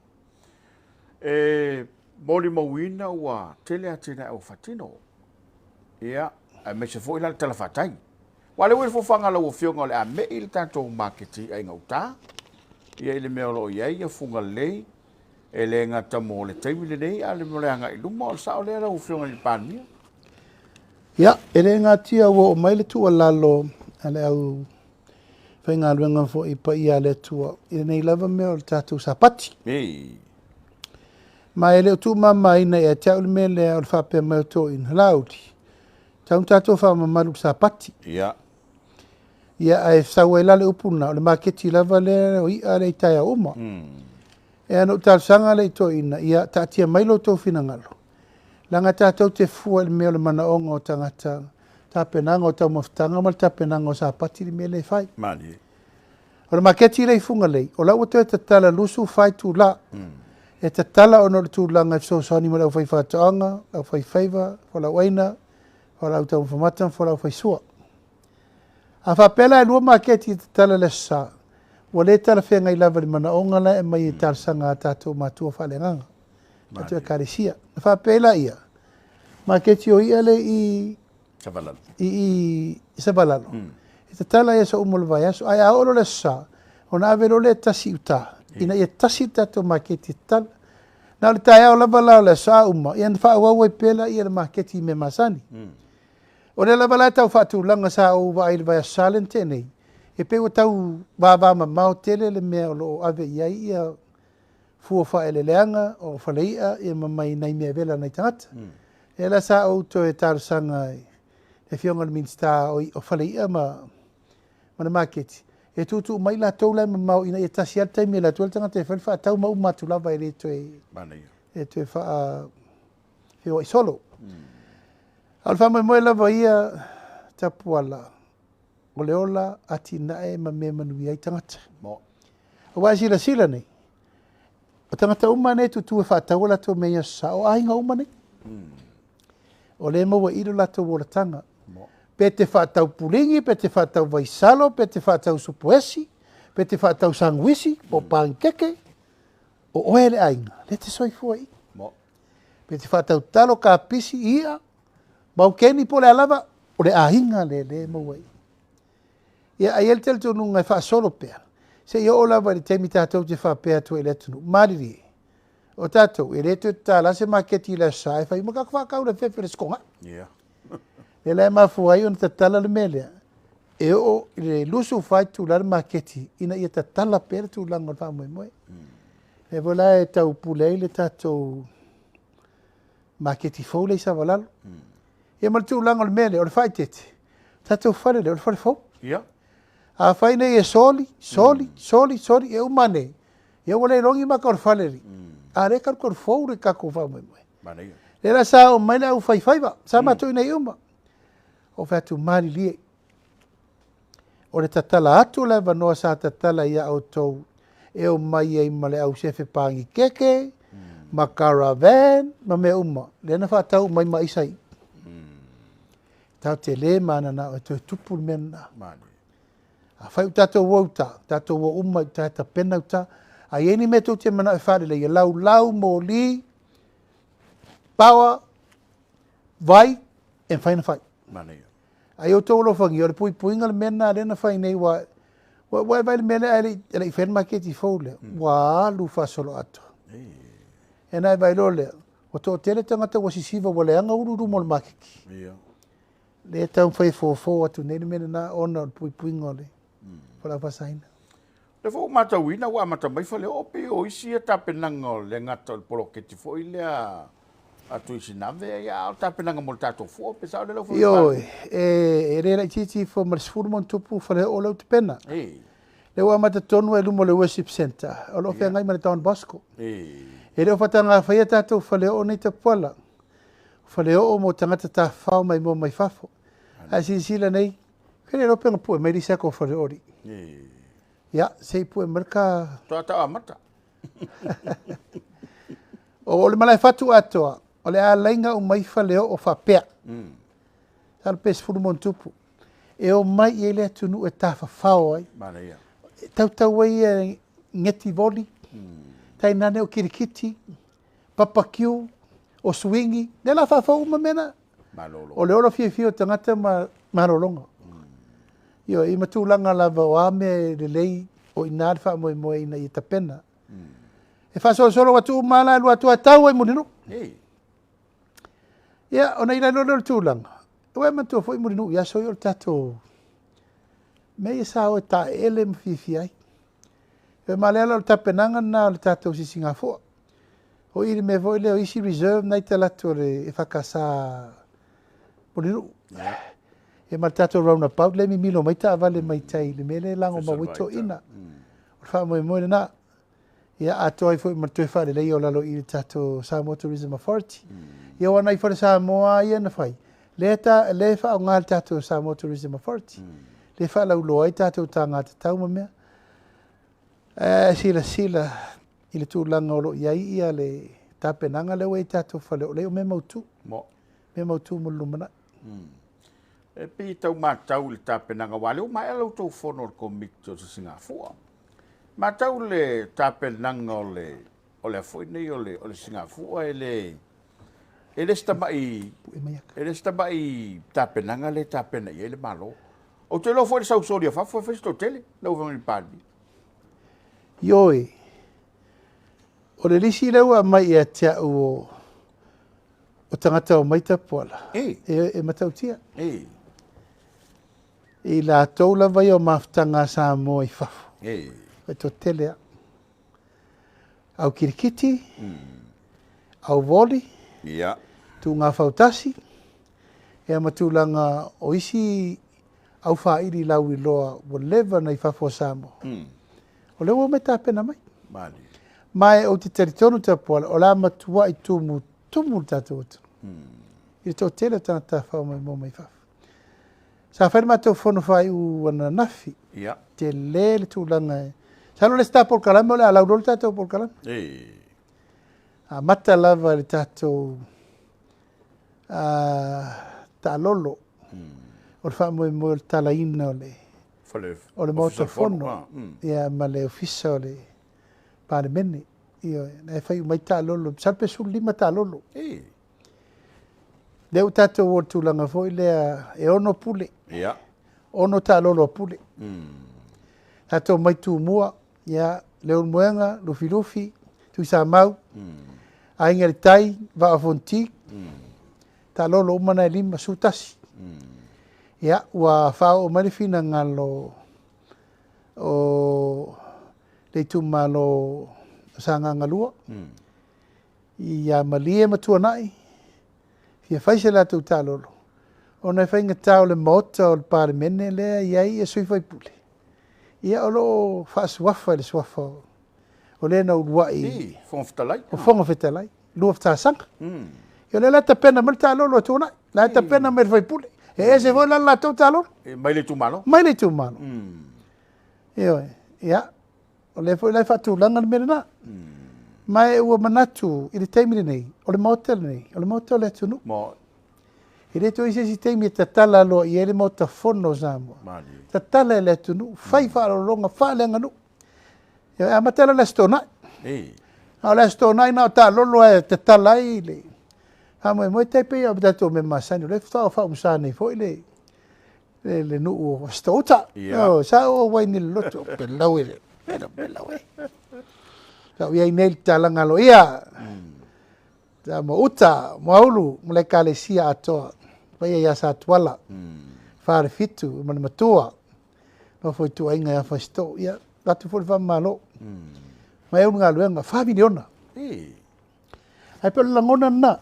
E molimauina ua tele atinae ua faatino. Ia, aemaise foi la le talafatai. Ua le ua le fofaga lau afioga o le a mei le tatou maketi ai gauta. Ia i le mea o lo o i ai ia Fugalei e le gata mo le taimi lenei a le mo le agai i luma o le sao lea lau afioga i le Palemia. Ia, e le gatia ua oo mai le tuualalo a le au faigaluega foi paia a le Atua i lenei lava mea o le tatou sapati. Ma e le o tuumamaina ia te au le mea lea o le faapea mai o toeaiina, Laauli, tatau ona tatou faamamalu i le sapati. Ia, ae sau ai la le upu lena, o le maketi lava lea o i'a lea i taeao uma. E ana ou talosaga lea i toeaiina, ia taatia mai lo outou finagalo, leaga tatou te fua i le mea o le manaoga o tagata, tapenaga o taumafataga ma le tapenaga o sapati le mea lea e fai. Malie. O le maketi lea i Fugalei, o la ua toe tatala 24 itula. E tatala ona o le tulaga e fesoasoani mo le aufaifaatoaga, le aufaifaiva, fualaauaina, fualaau taumafa mata ma fualaau faisua. A faapea la e lua maketi e tatala i le Aso Sa, ua le talafeagai lava i le manaoga la e aumai e talosaga a tatou matua faaleagaga, tatou ekalesia. Na faapea ai laia, maketi o i'a lea i Savalalo. i Savalalo, e tatala i aso uma o le vaiaso, ae a oo loa le Aso Sa, ona ave loa lea tasi i uta, ina ia tasi le tatou maketi e tatala. Na o le taeao lava la o le Aso Sa uma, ia na faaauau ai pea laia le maketi i mea masani. O lea lava la e tau faatulaga sa ou vaai i le vaiaso Sa lea na tea nei, e pei ua tau vavamamao tele le mea o lo o ave i ai ia fua faaeleeleaga o faleia ia ma mai nai mea vela a nai tagata. Lea la sa ou toe talosaga i le afioga i le Minisita o Faleia ma le maketi, e tuutuu mai latou la e mamao ina ia tasi lava le taimi e alu atu ai le tagata e fai le faatau ma uma atu lava e le toe Manaia. e toe faa feoai solo. A o le faamoemoe lava ia Tapuala, o le ola atinae ma mea manuia ai tagata. Mo. Aua e silasila nei, O tagata uma nei e tutū e faatau a latou mea i Aso Sa, o aiga uma nei. O lea e maua i i lo latou olataga. Pe te faatau puligi, pe te faatau vaisalo, pe te faatau supuesi, pe te faatau sanguisi, po o panikeke, o oe le aiga, lea e te soifua i i. Pe te faatau talo, kapisi, i'a, maukeni po o le a lava, o le aiga lea lea e maua i i. Ia, ae i ai le talitonuga e faasolo pea, seia oo lava i le taimi tatou te faapea atu ai i le atunuu, malilie, o tatou, e le toe tatala se maketi i le Aso Sa e fai uma tatou faatau i le fefe o le Aso Toonai. Yeah. Lea la e mafua ai ona tatala le mea lea, e oo i le 24 itula le maketi ina ia tatala pea le tulaga o le faamoemoe. Lea foi la e tau pule ai le tatou maketi fou lea i Savalalo. Ia ma le tulaga o le mea lea, o le faaeteete, tatou fale lea, o le fale fou. Ia. Afai nei e soli, soli, soli, soli, e uma ane, ia ua le iloa ni maka o le fale alii. A o lea e talukalu fou le tatou faamoemoe. Manaia. Lea la sa oo mai le aufaifaiva, sa matou i inei uma. Ou fai atu, malilie, o le tatala atu o le avanoa sa tatala ia outou e omai ai ma le au sefe panikeke, ma caravan, ma mea uma, lea na faatau uma ai ma aisa i. Tatou te le mananao e toe tupu le mea lena. Afai ua tatou o i uta, tatou o uma i uta e tapena uta. A i ai ni mea tou te manao e faaleleia, laulau, moli, power, vai, e mafai ona fai. Manaia. A ia outou alofagia, o le puipuiga le mea lena lea na fai nei, ua ua e vaai i le mea lea ae le i faia le maketi fou lea, ua alu faasoloatoa. Ia ona e vaai loa lea, ua toatele tagata ua sisiva ua leaga ulu i luma o le maketi. Lea e taumafai e fofo atu nei le mea lena ona o le puipuiga o le fualaau faasaina. O lea foi ua matauina ua amata mai Faleoo pei o isi ia tapenaga o le gata o le poloketi foi lea a Tuisinave, ia a o tapenaga mo le tatou fua pe sao lea lau Afioga? Ioe, e le laitiiti ifo ma le 10 ma ona tupu Faleoo lea ua tapena. Lea ua amata tonu lava i luma o le Worship Centre, o lo o feagai ma le Don Bosco. E le o faataga faia tatou Faleoo nei Tapuala. O Faleoo mo tagata tafafao maimoa mai fafo. Ae silasila nei, e le iloa pe na pue mai le isi ata o Faleoo alii. Ia, se i pue mai le ka... Toa tau amata. O le malaefatu atoa, o le alaiga uma i Faleoo faapea. Masalo pe 10 ma ona tupu. E omai i ai le atunuu e tafafao ai. Manaia. E tautau ai e netivoli, tainane o kirikiti, papakiu, o suingi, lea la faafou uma mea na. Malolo. O le ola fiafia o tagata ma malologa. Ioe, ia ma tulaga lava o a mea e lelei, o i ina le faamoemoe ina ia tapena. E faasolosolo atu uma lava la e alu atu lava e tau ai i Mulinuu. Ia, ona i lalo lea o le tulaga, ua e manatua foi Mulinuu i aso ia o le tatou mea ia sa o e taeele ma fiafia ai. E ma lea la o le tapenaga lena o le tatou sisigafua. O i le mea foi lea o isi reserve na i talaatu o le EFKS Mulinuu. Ia ma le tatou roundabout lea e mimilo mai taavale mai tai i le mea lea e lagomau ai toeaiina. O le faamoemoe lena. Ia atoa ai foi ma le toe faaleleia o lalo i le tatou Samoa Tourism Authority. Ia aua nai fale Samoa lava ia na fai, lea ta, lea e faaaoga le tatou Samoa Tourism Authority. Lea e faalauiloa ai tatou taga tatau ma mea. Ae silasila i le tulaga o lo o i ai ia le tapenaga lea ua i ai tatou fale, o lea o mea mautu. Mea mautu mo le lumanai. E pei e tau matau i le tapenaga, aua o lea ua maea la outou fono o le Komiti o Sisigafua. Matau le tapenaga o le o le a foi nei o le o le Sisigafua e le e le se tamai e le se tamai tapenaga lea e tapena i ai le Malo. Ou te iloa foi le sausoli a fafo e fai se toatele, lau Afioga i le Palemia. Ioe, o le lisi lea ua aumai ia te au o o tagata omai Tapuala, e matautia. I latou lava ia o mafutaga a Samoa i fafo, e toatele lava. Au kirikiti, au voli, tuuga fautasi, ia ma tulaga o isi au faili lauiloa ua leva ona i fafo o Samoa. O lea ua omai tapena mai. Ma e ou te talitonu Tapuala, o le a matuai tumutumu le tatou atunuu. I le toatele o tagata tafafao maimoa mai fafo. Sa fai le matou fono faaiu ananafi. Tele le tulaga e... Masalo o le isi ta polokalame o le a lauiloa le tatou polokalame. Amata lava i le tatou taalolo o le faamoemoe o le talaina o le o le Maota Fono ia ma le Ofisa o le Palemene. Ioe, na e fai uma ai taalolo, masalo pe 15 taalolo. Lea ua tatou o i le tulaga foi lea e 6 pule. Ia. 6 taalolo a Pule. Tatou omai Tumua, ia, Leulumoega, Lufilufi, Tuisamau, Aiga i le Tai, Vaa o Fonoti, taalolo uma na e 51. Ia, ua faaoo mai le finagalo o le itumalo o Sagaga 2, ia Malie ma Tuanai, fia fai se latou taalolo, ona e faigata o le Maota o le Palemene lea e i ai sui usufono, ia o lo o faasuafa i le suafa o le na uluai I, Fofoga Fetalai. O Fofoga Fetalai, lua tausaga. Ia o lea la e tapena mai le taalolo a Tuanai, la e tapena mai le sui usufono. E ese foi la le latou taalolo. E mai le itumalo. Mai le itumalo. Ioe, ia, o lea foi la e faatulaga le mea lena. Ma e ua manatu i le taimi lenei, o le Maota lenei, o le Maota o le atunuu. E le toe i ai se isi taimi e tatala aloaia ai le Maota Fono o Samoa. Tatala e le atunuu, fai faaaloaloga, faaleaganuu. E amata la i le Aso Toonai. A o le Aso Toonai na o taalolo e tatala ai le faamoemoe, tai pei o tatou mea masani, o lea faatoa faaumusa nei foi le nuu o Fasitoouta. Sa ou auai nei i le lotu, pelau e, pelau, pelau e. Sa ou i ai nei i le tatalaga aloaia. Sa uta, Muaulu ma le Ekalesia atoa, paia ia Satuala, Falefitu ma le Matua, nofo ituaiga ia Fasitoo, ia, avatu foi le faamalo. Ma e ulu galuega, 4 miliona. Ae pei o le lagona lena,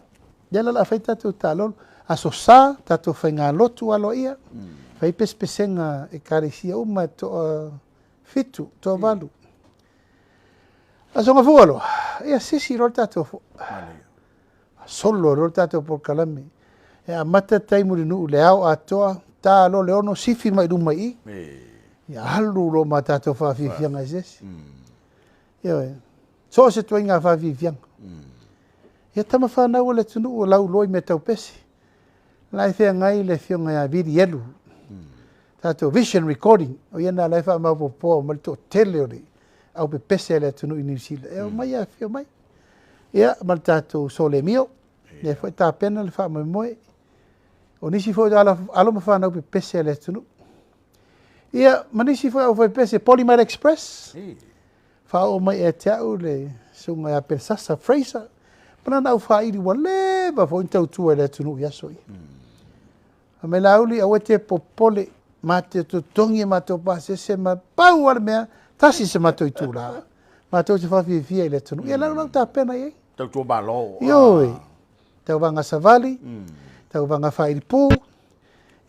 lea la o le a fai tatou taalolo, Aso Sa, tatou faigalotu aloaia, fai pesepesega Ekalesia uma e toa 7, toa 8. Aso Gafua loa, ia sisi loa le tatou fua. Solo loa le tatou polokalame. E amata taimi o le nuu le ao atoa, ta loa le 6, sifi mai luma i i. Ia alu loa ma tatou faafiafiaga eseese. Ioe, so o se ituaiga faafiafiaga. Ia tama fanau a le atunuu o lauiloa i mea tau pese. La e feagai le afioga ia Vili Elu, tatou Vision Recording, o ia na la e faamaopoopoa mai le toatele o le au pepese a le atunuu i Niu Sila. E omai afifio mai. Ia, ma le tatou Solemio, lea foi tapena le faamoemoe. O nisi foi o alo ma fanau pepese a le atunuu. Ia, ma nisi foi au faipese, Polymite Express. Faaoo mai ia te au le susuga ia Pelesasa Fraser, ma lana aufaili ua leva foi ona tautua i le atunuu i aso ia. Fai mai Laauli, aua e te popole, ma te totogi e matou pasese ma pau lava le mea, tasi se matou itula, matou te faafiafia i le atunuu. Ia lau lau tapena i ai. Tautua Malo. Ioe, tauvaga savali, tauvaga faailipu,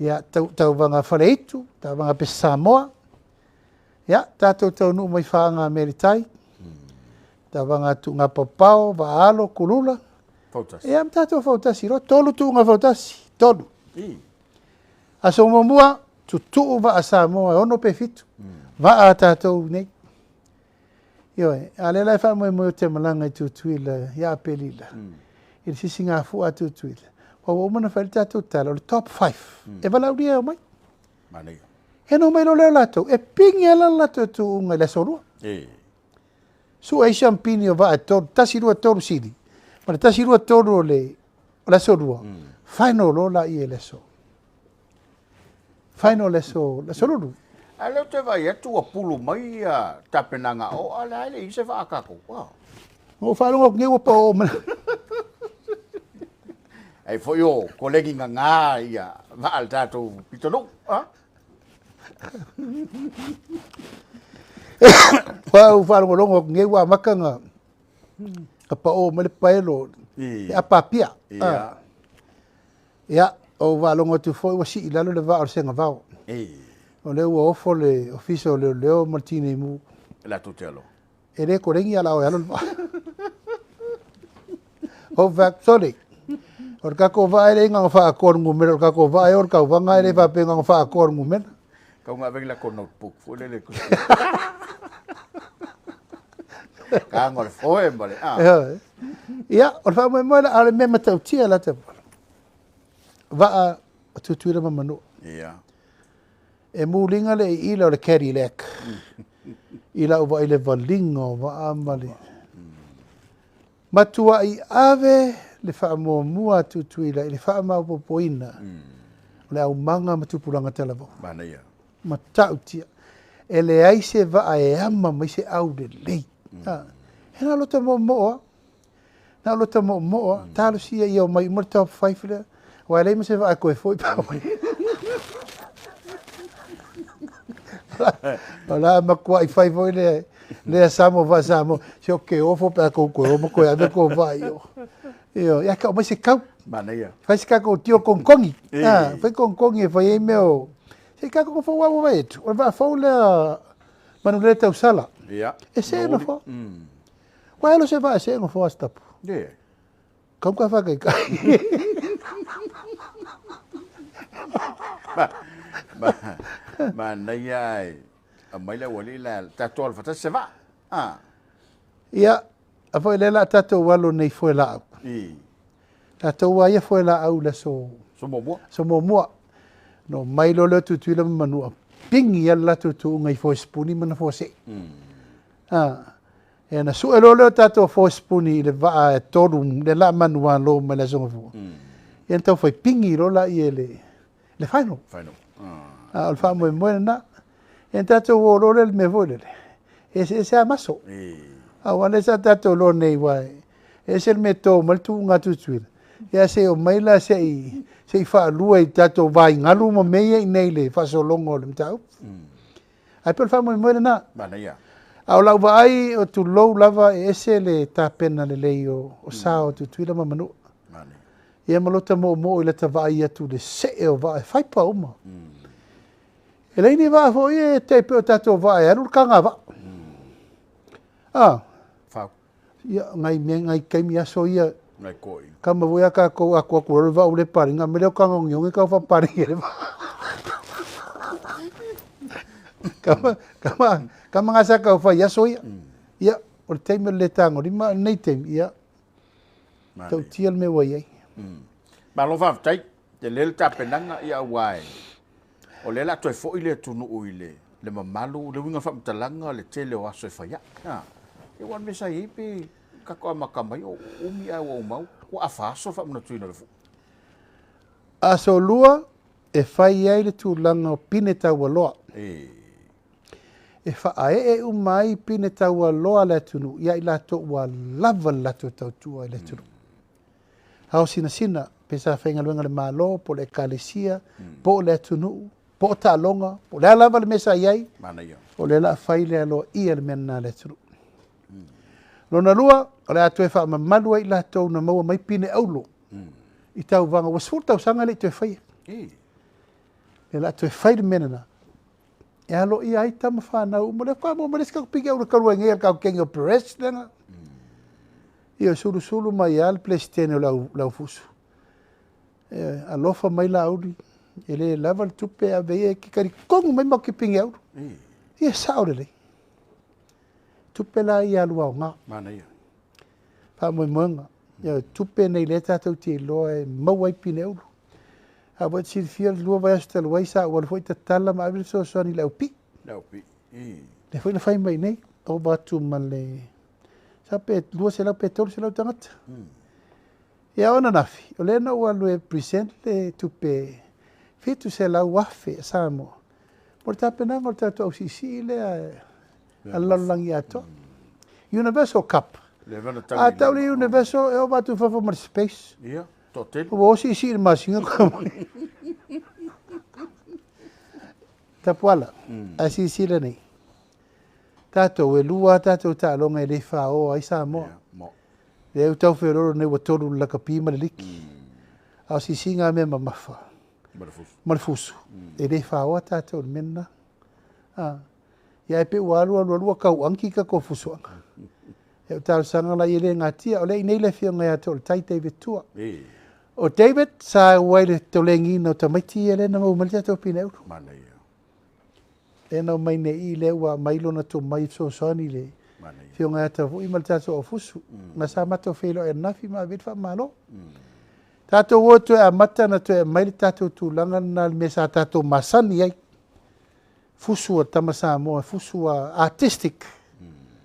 ia, tauvaga faleitu, tauvaga pese Samoa. Ia, tatou taunuu mai Faaga Melitai, tauvaga tuuga paopao, Vaalo, Kulula. Fautasi. Ia, ma tatou fautasi loa, 3 tuuga fautasi, 3. Aso muamua, tutuu vaa Samoa e 6 pe 7. Vaa a tatou nei. Ioe, a lea la e faamoemoe o te malaga i Tutuila ia Aperila, i le sisigafua a Tutuila. Ua uma ona fai le tatou tala, o le top 5, e valaaulia e omai. E no mai loa lea o latou, e pigi lava le latou tuuga i le aso 2. Sue ai siampini o vaa e 3, 1, 2, 3 sili, ma le 1, 2, 3 o le aso 2, final loa laia i le aso. Final le aso, le aso lulu. A lea ou te vaai atu ua pulu mai ia tapenaga o, a le a e le i se vaa tatou. Na ou faalogo atu nei ua paoo mai. Ai foi o kolegi gaga ia vaa le tatou pitonuu. Ua ou faalogologo atu nei ua amata na paoo mai le paelo e apa apia. Ia, ou faalogo atu foi ua sii i lalo le vaa o le Segavao. O lea ua ofo le ofisa o leoleo ma le tineimu. Latou te alo. E le kolegi a la o e alo le vaa. Ou fai atu, sole, o le tatou vaa e le na faatoa le numera, o le tatou vaa e o le tauvaga e le faapea na faatoa le numera. Kau ngā vengi la ko notebook foi lele. Ka ngā le foe ma le a. Ia, o le faamoemoe la, a o le mea matautia la Tapuala, vaa o Tutuila ma Manua. Ia. E muliga le iila o le Cadillac i lau vaai i le valiga o vaa ma le matuai ave le faamuamua a Tutuila i le faamaopoopoina o le aumaga ma tupulaga talavou. Manaia. Matautia. E leai se vaa e ama mai se aulelei. E na o lota moomoo lava. Na o lota moomoo lava. Talosia ia omai uma le top five lea, aua e leai ma se vaa e toe foi pe a omai. O le a matuai fai foi lea, lea Samoa vaa Samoa. Se ou te ofo pe a tou toe o ma toe ave tou vaa i o. Ioe, ae tau mai se tau. Manaia. Fai se tatou tio togitogi. Fai togitogi e fai ai mea o... Se i tatou nofo ua vaai atu, o le vaa fou lea Manulele Tausala. Ia. E see nofoa. Ua elo se vaa e see nofoa a Sitapu. Ie. Kau ka whakaikai. Manaia ai. Aumai le aualii la tatou alo faatasi se vaa. Ah. Ia, a foi lea la a tatou alo nei foe laau. I. Tatou a ia foe laau i le aso... Aso muamua. Aso muamua. Na omai loa lea o Tutuila ma Manua, pigi lava le latou tuuga i foe sipuni ma na foe see. Ah. Ia na sue loa lea o tatou foe sipuni i le vaa e tolu lea la a manuvalo mai le Aso Gafua. Ia na tau fai pigi loa laia i le le final. Final. Ah. A o le faamoemoe lena. Ia na tatou o loa lea i le mea foi lele, e eseese lava maso. Aua lea sa tatou iloa nei aua e ese le mea e to mai le tuuga a Tutuila, ia se i omai la se i se i faalua i tatou vaigalu ma mea ia i inei i le faasologa o le mataupu. Ae pei o le faamoemoe lena. Manaia. A o lau vaai, o tulou lava e ese le tapena lelei o sa o Tutuila ma Manua. Manaia. Ia ma lota moomoo i lata vaai atu i le see o vaa e faipa uma. E leai ni vaa foi e tai pei o tatou vaa e alu le kagavaa. Ah. Fau. Ia, ngai mea, ngai taimi aso ia. Ngai koi. Kama foi a tatou atu atu loa le vaa ua le paleni, aumai lea o taga ongeonge tau faapaleni ai le vaa. Kama, kama, kama nga sa tau fai aso ia. Ia, o le taimi o le le tagolima, a o lenei taimi, ia, tautia le mea ua i ai. Malo faafetai, tele le tapenaga, ia aua e, o lea o le a toe foi le atunuu i le, le mamalu, le uiga o le faamatalaga, le tele o aso e fai ai. Ia, aua o le mea sa i ai pe tatou amata mai o umi ae ua uma ua afa aso le faamanatuina o le fua. Aso lua e fai ai le tulaga o pine taualoa. E faaee uma ai pine taualoa a le atunuu ia i latou ua lava le latou tautua i le atunuu. Ao sinasina, pe sa faigaluega i le Malo, po o le Ekalesia, po o le atunuu, po o taaloga, po o le a lava le mea sa i ai, o lea o le a fai le aloaia le mea lena a le atunuu. Lona lua, o le a toe faamamalu ai i latou na maua mai pine auro i tauvaga ua 10 tausaga e le i toe faia. Lea o le a toe fai le mea lena e aloaia ai tama fanau uma. Lea faatoa maua mai le isi tatou pine auro talu ai nei a le tatou kegi o Perez lea. Ia sulusulu mai lava le Peresetene o le Aufusu. E alofa mai Laauli, e le lava le tupe e ave ai, e te talitonu mai matou te pine auro. Ia sao lelei. Tupe la ia alu aoga. Manaia. Faamoemoega. Ia, tupe nei lea tatou te iloa e maua ai pine auro. A ua e silafia le lua vaiaso talu ai sa ou alu foi tatala ma ave le fesoasoani i le aupii. Le aupii. Lea foi na fai mai nei, ova atu ma le sa pe 200 pe 300 tagata. Ia o ananafi, o lea na ou alu e present le tupe 700,000 a Samoa mo le tapenaga o le tatou ausiisii lea a le lalolagi atoa. Universal Cup. A tau le Universal e ova atu i fafo ma le space. Ia, toatele. Ua osi siisii i le masina koe mai. Tapuala, ae silasila nei, tatou e lua a tatou taaloga e le faoa ai Samoa. Lea ua tau feoloolo nei ua tolu le lakapi ma le liki. A o siisiiga a mea mamafa ma le fusu, e le faoa tatou i le mea lena. Ia ae pei ua alu alu alu ua tau anki tatou fusuaga. Ia o talosaga la ia le natia, o lea e i inei le afioga ia Toaletai David Tua. O David sa au ai i le tolegiina o tamaiti ia lea na maua mai le tatou pine auro. Manaia. Lea na omai nei i lea ua aumai lona tomai e fesoasoani i le Afioga ia Tavui ma le tatou aufusu, na sa matou feiloai ananafi ma ave ai le faamalo. Tatou o e toe amata ona toe aumai le tatou tulaga lena i le mea sa tatou masani ai. Fusu a tama Samoa, fusu a artistic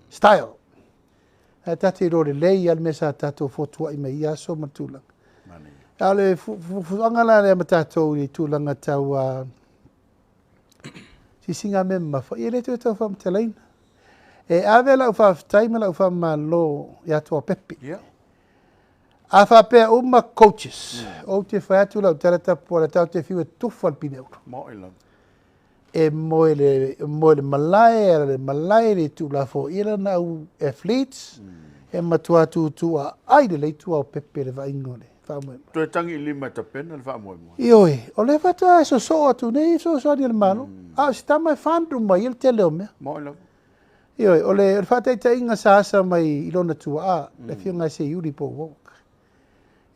style. Ae tatou iloa lelei lava le mea sa tatou fotuai mai ia aso ma tulaga. A o le fuafuaga la lea ma tatou i tulaga tau sisiga mea mamafa, ia e le toe tau faamatalaina. E ave lau faafetai ma lau faamalo ia Tuapepe. A faapea uma coaches, ou te fai atu lau tala tapuala tatou te fiu e tufa le pine ulu. Moe lava. E moe le, moe le malae, ala le malae, le tuulafoia lana au athletes, e matua tuutuuaai lelei Tuaopepe i le vaaiga o le faamoemoe. Toe tagi i lima e tapena le faamoemoe. Ioe, o lea faatoa sosoo atu nei fesoasoani a le Malo, a o si tama e fund uma ai le tele o mea. Moe lava. Ioe, o le faataitaiga sa asa mai i lona tuaa, le afioga ia Seiuli po o Warwick.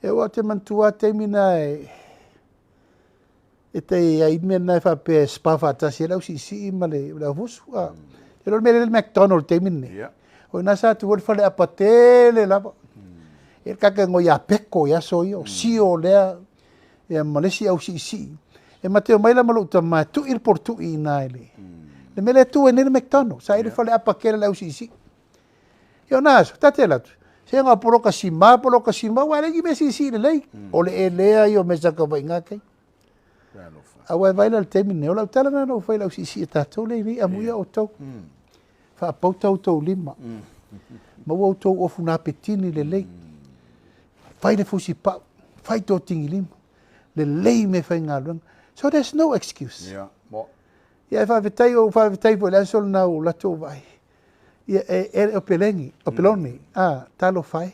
E ua ou te manatua lava taimi na e tai ai mea na e faapea e spa faatasi ai le ausiisii ma le aufusu. A. E le o le mea lea le McDonald i le taimi lenei. O i ina sa tu ai le faleapa tele lava. E le kaka igoa ia Peko i aso ia, o Sio lea, ia ma le isi ausiisii. E ma te omai la ma lou tama e tui le poletui i ina i le, le mea lea e tu ai nei le McDonald. Sa i ai le faleapa tele a le ausiisii. Ia o na aso, ta te alu atu, se na o poloka sima, poloka sima, aua e leai ni mea siisii lelei. O le elea ia o mea sa tau i na taimi. Aua e vaai la i le taimi lenei, o lau tala lena na ou fai i le ausiisii a tatou lea e i nei, amuia outou. Faapauta outou lima. Maua outou ofu napetini lelei. Fai le fusipau, fai tōtigilima. Lelei meafaigaluega. So there's no excuse. Ia, mo. Ia e faafetai, ou faafetai foi i le aso lena ua latou vaai. Ia e, e o pelegi, o peloni, a, talofa e.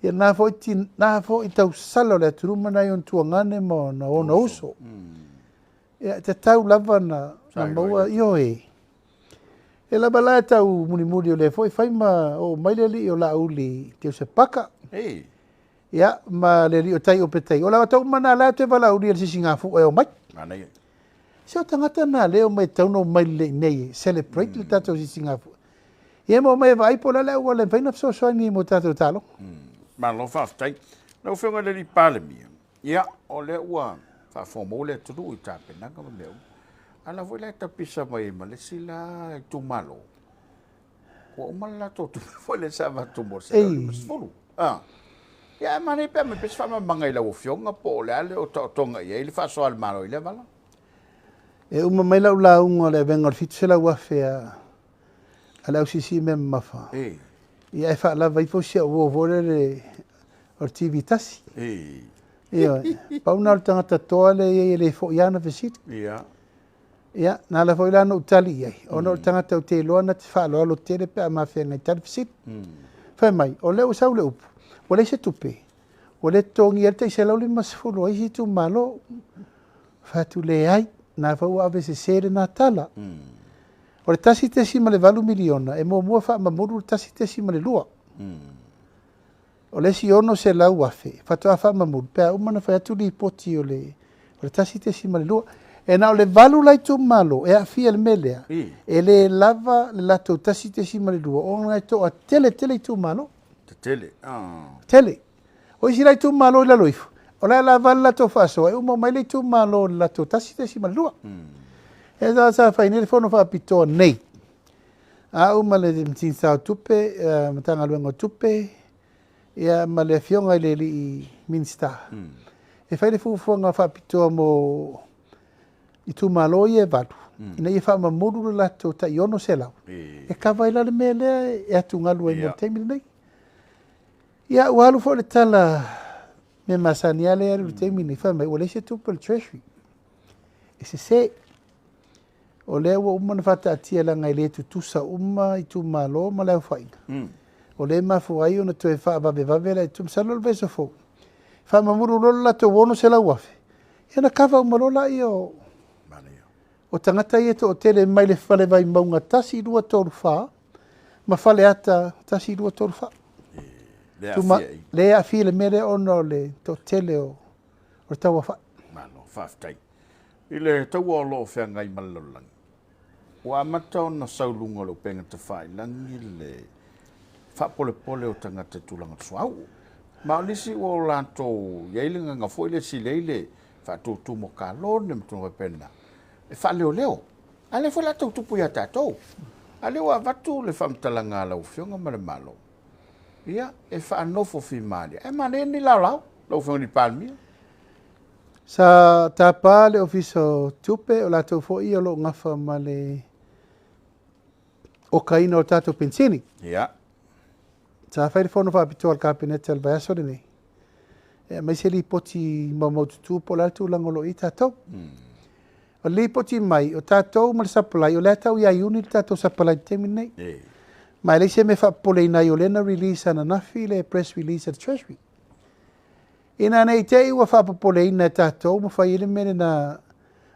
Ia na foi, ti, na foi tausala o le atunuu ma nai ona tuagane ma ona ona uso. Ia e tatau lava na, na maua, ioe. E lava la e tau mulimuli o lea foi fai ma oo mai le alii o Laauli Teusepaka. Ei. Ia, ma le alii o Tai o Petai. O la tau mana la te valaaulia le sisigafua e omai. Manaia. Se o tagata na lea o mai tatau ona omai lelei nei e celebrate le tatou sisigafua. Ia ma omai e vaai po o le a le auala e mafai ona fesoasoani mo tatou taaloga. Malo faafetai. Lau Afioga i le alii Palemia, ia, o lea ua faafofoga le atunuu i tapenaga ma mea uma. A o la foi la e tapisa mai ai ma le isi la itumalo, ua uma le latou tupe foi lea sa avatu mo le 150. Ah. Ia, ae manaia pe a aumai pea se faamalamalamaga i lau Afioga po o le a le otaotoga i ai le faasoa a le Malo i lea vala. E uma mai lau lauga o le avega o le 700,000 a a le ausiisii mea mamafa. Ei. Ia e faalava ifo si au uo foi lele o le TV tasi. Ei. Ioe. Pau lena o le tagata toa lea e i ai e le foi lava ana fesili. Ia. Ia, na ala foi la na ou tali i ai, ona o le tagata ou te iloa na te faaaloalo tele pe a mafeagai i tali fesili. Fai mai, o lea ua sau le upu, ua leai se tupe, ua le totogia ai le tai 150 a isi itumalo. Fai atu, leai, na foi ua avesese lena tala. O le 1.8 miliona, e muamua faamamulu le 1.2. O le isi 600,000 faatoa faamamulu pe a uma ona fai atu lipoti o le 1.2. E na o le 8 la itumalo e aafia i le mea lea, e le lava le latou 1.2 ona e toatele tele itumalo. Tetele. Tele. O isi la itumalo i lalo ifo, o la e lava le latou faasoa, e uma mai le itumalo i le latou 1.2. E sa sa fai nei le fono faapitoa nei. A uma le Minisita o Tupe, Matagaluega o Tupe, ia ma le afioga i le alii Minisita, e fai le fuafuaga faapitoa mo itumalo ia e 8, ina ia faamamulu le latou tai 600, e kava ai la le mea lea e atugalu ai mo le taimi lenei. Ia, ua alu foi le tala mea masani lava lea e alu i le taimi lenei, fai mai ua leai se tupe o le Treasury. E sese. O lea ua uma ona faataatia leaga e le tutusa uma itumalo ma le aofaiga. O lea e mafua ai ona toe faavavevave la itu. Masalo o le vaiaso fou, faamamulu loa le latou 600,000, ia ona kava uma loa lea o tagata ia e toatele mai le fale Vaimauga 1, 2, 3, 4 ma Faleata 1, 2, 3, 4. Le aafia i le mea lea ona o le toatele o le tauaofai. Malo, faafetai. I le taua o lo o feagai ma le lalolagi. Ua amata ona sau i luga o le upega tafailagi le faapolepole o tagata i tulaga o le suauu. Ma o nisi ua o latou i ai le agaga foi lea e sili ai le faatutu mo kalone ma tulaga faapena e faaleoleo. A o lea foi o le a tau tupu ia tatou. A o lea ua avatu le faamatalaga a lau Afioga ma le Malo, ia, e faanofo fimalie. Ae manaia ni laolao, lau Afioga i le Palemia. Sa tapa le Ofisa o Tupe, o latou foi ia o lo o gafa ma le okaina o tatou penisini. Ia. Sa fai le fono faapitoa a le Kapeneta i le vaiaso lenei, e aumai se lipoti maumaututu po o le a le tulaga o lo o i ai tatou. O le lipoti mai, o tatou ma le supply, o lea e tau ia Iuni le tatou supply i le taimi lenei. Ma e leai se mea e faapopoleina ai, o lea na release ananafi le press release a le Treasury. Ina ne i te i ua faapopoleina e tatou ma fai ai le mea lena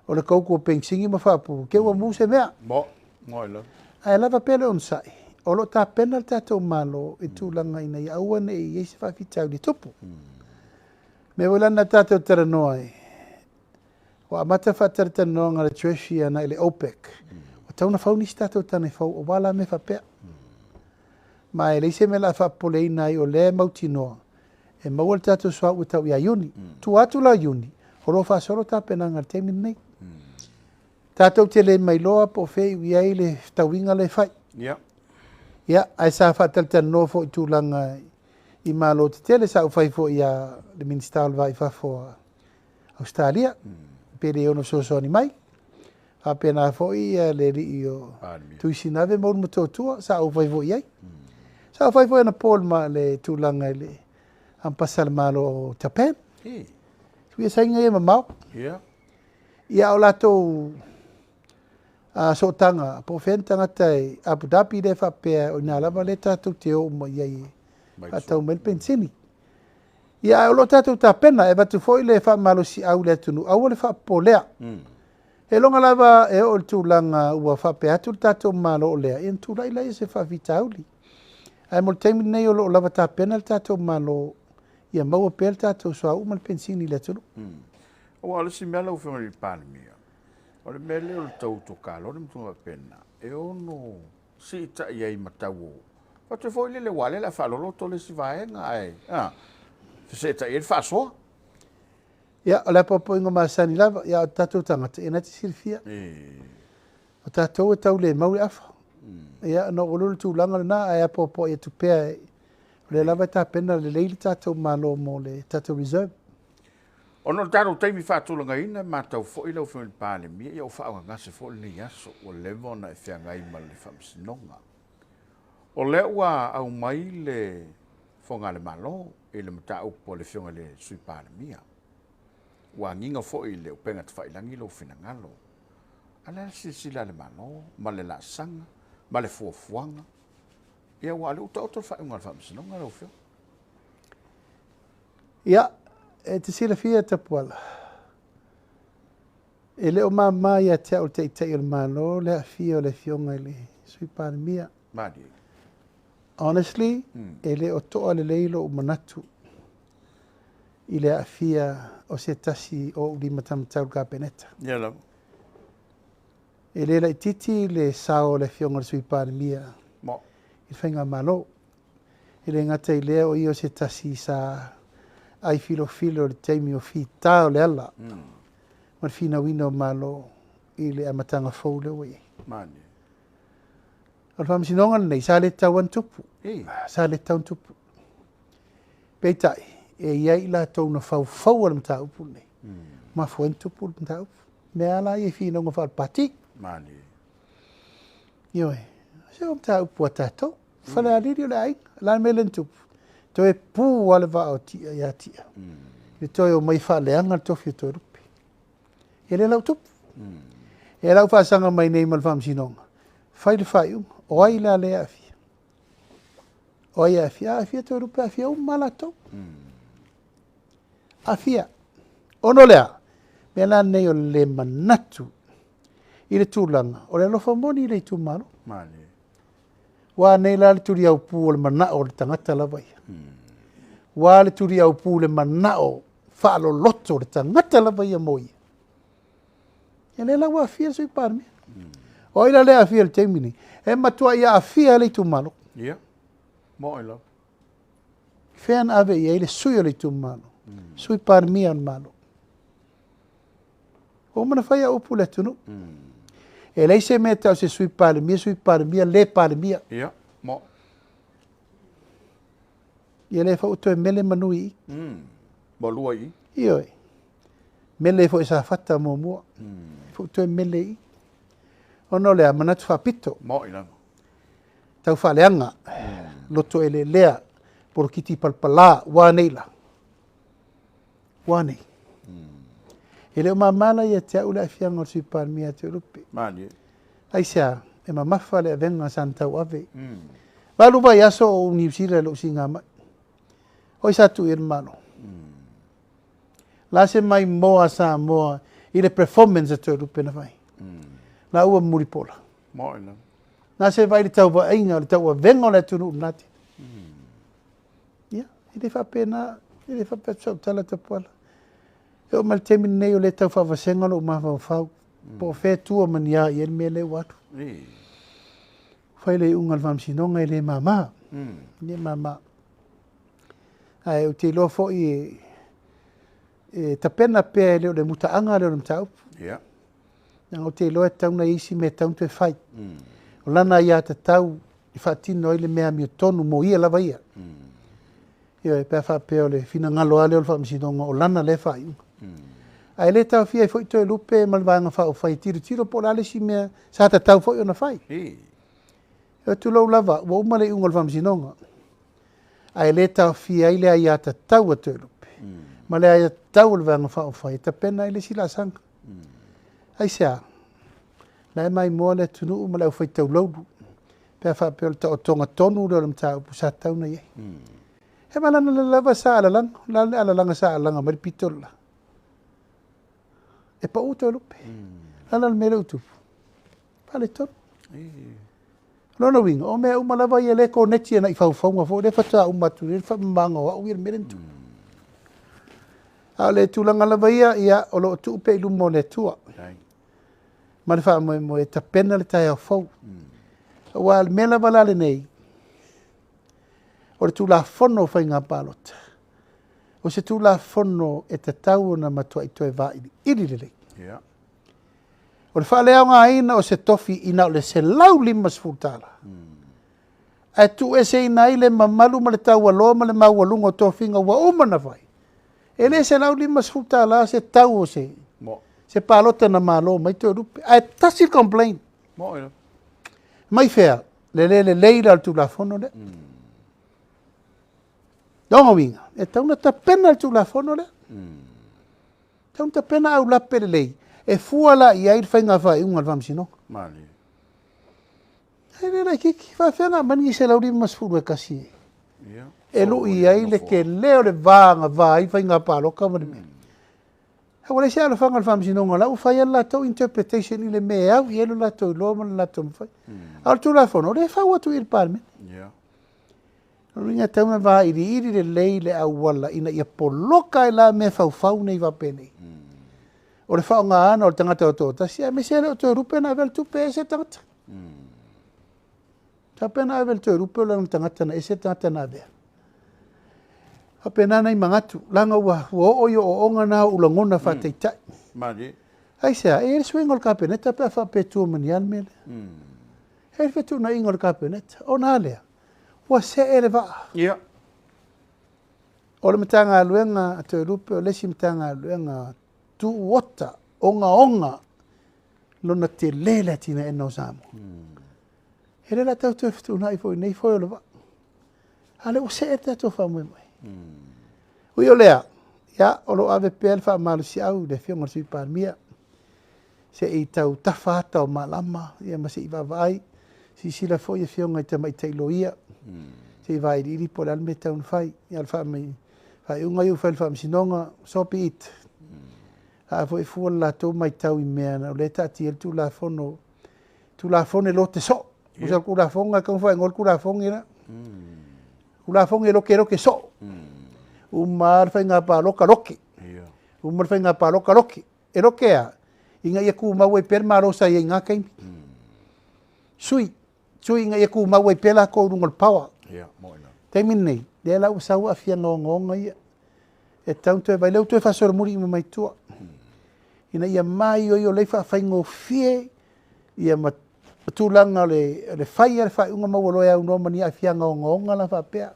o le koukou penisini ma faapupu, te ua mu se mea. Mo, mo i lava. Ae lava pea le onosai, o lo o tapena le tatou Malo i tulaga ina ia aua ne i i ai se faafitauli e tupu. Mea foi la na tatou talanoa ai, ua amata faatalatalanoaga a le Treasury agai i le OPEC, ua tatau ona fau nisi tatou tane fou aua la mea faapea. Ma e leai se mea o le a faapopoleina ai o lea e mautinoa e maua le tatou suauu e tau ia Iuni. Tua atu la o Iuni, o lo o faasolo tapenaga i le taimi lenei. Tatou te le mailoa po o fea e iu i ai le fetauiga lea e fai. Ia, ae sa faatalatalanoa foi i tulaga i Malo tetele, sa ou fai foi ia le Minisita o le Va i Fafo a Ausetalia, pe le ono fesoasoani mai. Faapena foi le alii o Tuisinave ma Ulumotootua, sa ou fai foi i ai. Sa ou fai foi anapo i le tulaga i le Ambassador a le Malo o Japan. Ia saina ia e mamao. Ia o latou sootaga, po o fea ni tagata i Abu Dhabi lea faapea o i ina lava lea tatou te o uma i ai e faatau mai le penisini. Ia ae o lo o tatou tapena, e avatu foi le faamalosiau i le atunuu, aua le faapopolea. Seiloga lava e oo i le tulaga ua faapea atu le tatou Malo o lea, ia ona tulai lea o se faafitauli. Ae mo le taimi lenei o lo o lava tapena le tatou Malo ia maua pea le tatou suauu ma le penisini i le atunuu. Aua o le isi mea lau Afioga i le Palemia, o le mea lea o le tau tokalone ma tulaga faapena, e ono siitai ai ma tau o fatu foi lele, aua o lea o le a faaloloto le isi vaega ae feseetai ai le faasoa. Ia, o le apoapoaiga masani lava, ia o tatou tagata, ia na te silafia. O tatou e tau le mau le afa. Ia, ona oo loa lea i le tulaga lena, ae apoapoai atu pea, o lea lava e tapena lelei le tatou Malo mo le tatou reserve. Ona o le tatou taimi faatulagaina, e matau foi lau Afioga i le Palemia, ia ua faaaaogagase foi lenei aso, ua leva ona e feagai ma le Faamasinoga. O lea ua aumai le fofoga a le Malo i le mataupu a le Afioga i le Sui Palemia. Ua agiga foi i le upega tafailagi lou finagalo. A o le a le silasila a le Malo ma le laasaga ma le fuafuaga? Ia aua o lea ua taoto le faaiuga a le Faamasinoga lau Afioga. Ia, e te silafia Tapuala, e le o mama ia te au le Taitai o le Malo le aafia o le Afioga i le Sui Palemia. Malie. Honestly, e le o toa lelei lou manatu i le aafia o se tasi o ou limataumatau i le Kapeneta. Ia lava. E le laitiiti le sao o le Afioga i le Sui Palemia i le faigamalo. E le gata i lea, o ia o se tasi sa ai filofilo i le taimi o fita o le ala ma le finauina o Malo i le amataga fou lea ua i ai. O le faamasinoga lenei, sa le tatau lava ona tupu. Sa le tatau ona tupu. Peitai, e i ai i latou na faufaua le mataupu lenei, mafua ai ona tupu le mataupu. Mea lava la ia i finauga faale-pati. Ioe, se o mataupu a tatou. Falealili o le aiga. O le a le mea lea na tupu? Toe pu lava le vaa o Tia ia Tia. I le toe omai faaleaga le tofi o Toelupe. Ia lea la ua tupu. Ia la ua faasaga mai nei ma le faamasinoga, fai le faaiuga. O ai la lea e aafia? O ai e aafia? Aafia Toelupe, aafia uma lava latou. Aafia. Ona o le a? Mea la nei o le le manatu i le tulaga o le alofa moni i le itumalo. Ua a nei la le tuliaupu o le manao o le tagata lava ia? Ua a le tuliaupu o le manao faaloloto o le tagata lava ia mo ia? Ia lea la ua aafia le Sui Palemia. O ai la lea e aafia i le taimi nei? E matuai aafia le itumalo. Ia. Mo'i lava. Fea na ave i ai le sui o le itumalo, Sui Palemia o le Malo. Ua uma ona fai au upu i le atunuu. E leai se mea e tau o se Sui Palemia, Sui Palemia, le Palemia. Ia, mo'i. Ia lea foi ua toe mele manu i i. Ua lua i i. Ioe. Mele foi Safata muamua. Foi toe mele i i. Ona o le a? Manatu faapito. Mo'i lava. Tau faaleaga. Loto eleelea. Polokiti palapala. Ua nei la? Ua nei? E le o mama la ia te au le aafiaga o le Sui Palemia ia Toelupe. Malie. Aisea, e mamafa le avega sa na tauave. 8 vaiaso o ou Niu Sila i lou siiga mai. O ai sa tuu i ai le Malo? La se maimoa a Samoa i le performance a Toelupe na fai. La ua mulipola. Mo'i lava. Na se vai le tauvaaiga o le tauavega o le atunuu lena te. Ia, e le faapena, e le faapea atu sau tala Tapuala. E oo mai le taimi lenei o lea e tau faavasega lou mafaufau, po o fea e tua ma ni a i ai le mea lea ua alu. Fai le iuga a le Faamasinoga e le mama. E le mama. Ae ou te iloa foi e tapena pea e le o le mutaaga lea o le mataupu. Leaga ou te iloa e tatau ona i ai isi mea e tatau ona toe fai. O lana aiatatau e faatino ai le mea amiotonu mo ia lava ia. Ioe, pe a faapea o le finagalo lava lea o le Faamasinoga o lana lea faaiuga. Ae le taofia ai foi Toelupe ma le Vaega Faaupufai e tilotilo po o le a le isi mea sa tatau foi ona fai. E tulou lava, ua uma le iuga o le Faamasinoga, ae le taofia ai le aiatatau a Toelupe ma le aiatatau a le Vaega Faaupufai e tapena ai le isi laasaga. Aisea? La e maimoa le atunuu ma le aufaitaulaulu pe a faapea o le taotoga tonu lea o le mataupu sa tatau ona i ai. E malana lava sa alalaga, o le a le alalaga sa alalaga mai le pito le la. E pau Toelupe. O le a la le mea lea ua tupu? Faaletonu. O lona uiga, o mea uma lava ia lea e koneti agai i faufauga foi lea faatoa uma atu nei le faamamaga o au ia le mea lea na tupu. A o le tulaga lava ia, ia, o lo o tuu pea i luma o le Atua. Ma le faamoemoe e tapena le taeao fou. Aua o le mea lava la lenei, o le Tulafono o Faiga Palota, o se Tulafono e tatau ona matuai toe vailiili lelei. O le faaleaogaina o se tofi ina o le $150, ae tuueseina ai le mamalu ma le taualoa ma le maualuga o tofiga ua uma ona fai. E le $150 se tau o se, se palota na malo mai Toelupe, ae tasi le complaint. Mai fea? Le le lelei la o le Tulafono lea. Lona uiga, e tatau ona tapena le Tulafono lea. Tatau ona tapena aulape lelei, e fua la i ai le faiga faaiuga a le Faamasinoga. E le laitiiti, faafefea ona aumai lenei 151 e e lui ai le tele o le va agavā ai faiga palota ma le mea. Ae ua leai se alofaga o le Faamasinoga, o la ua fai lava le latou interpretation i le mea e au i ai lo latou iloa ma le latou mafai. A o le Tulafono, o lea e fau atu i le Palemene. O le uiga e tatau ona vailiili lelei le auala ina ia poloka ai la mea faufau nei faapenei. O le faaaogaina o le tagata o toatasi, aemaise le o Toelupe na avea le tupe e ese le tagata. Faapea na ave le Toelupe o lana tagata na ese le tagata na avea. Faapena nai manatu, leaga ua oo i ooooga na o ou lagona faataitai. Aisea, e i ai le suiga o le Kapeneta pe a faapea e tua ma ni a le mea lea. E i ai le fetuunaiga o le Kapeneta, ona a lea, ua see le vaa. O le Matagaluega a Toelupe o le isi Matagaluega tuuota, ogaoga, lona tele le atinaeina o Samoa. E le la tau toe fetuunai foi nei foe o le vaa. A lea ua see le tatou faamoemoe. Ui o lea, ia, o lo o ave pea le faamalosiau i le Afioga i le Sui Palemia, se i tau tafa ata o malama, ia ma se i vaavaai, silasila foi Afioga i tamaitai loia, se i vailiili po o le a le mea e tatau ona fai. Ia, o le faaiuga ia ua fai e le Faamasinoga, so be it. A foi e fua le latou matau i mea o lea e taatia ai le Tulafono, Tulafono e lote soo. O se Tulafono e tatau ona faaigoa le Tulafono ina. Tulafono e lote lote soo. Uma le faiga palota lote. Uma le faiga palota lote. E lote a, ina ia tumau ai pea le malo sa i ai i na taimi. Sui, sui ina ia tumau ai pea latou i luga o le power. Ia, moni lava. Taimi lenei, lea la ua sau aafiaga ogaoga ia, e tatau ona toe vaai, lea ua toe faasolomuli uma mai tua, ina ia maioio lelei faafaigofie ia ma tulaga o le fai lava o le faaiuga ma ua loa e aunoa ma ni aafiaga ogaoga la faapea.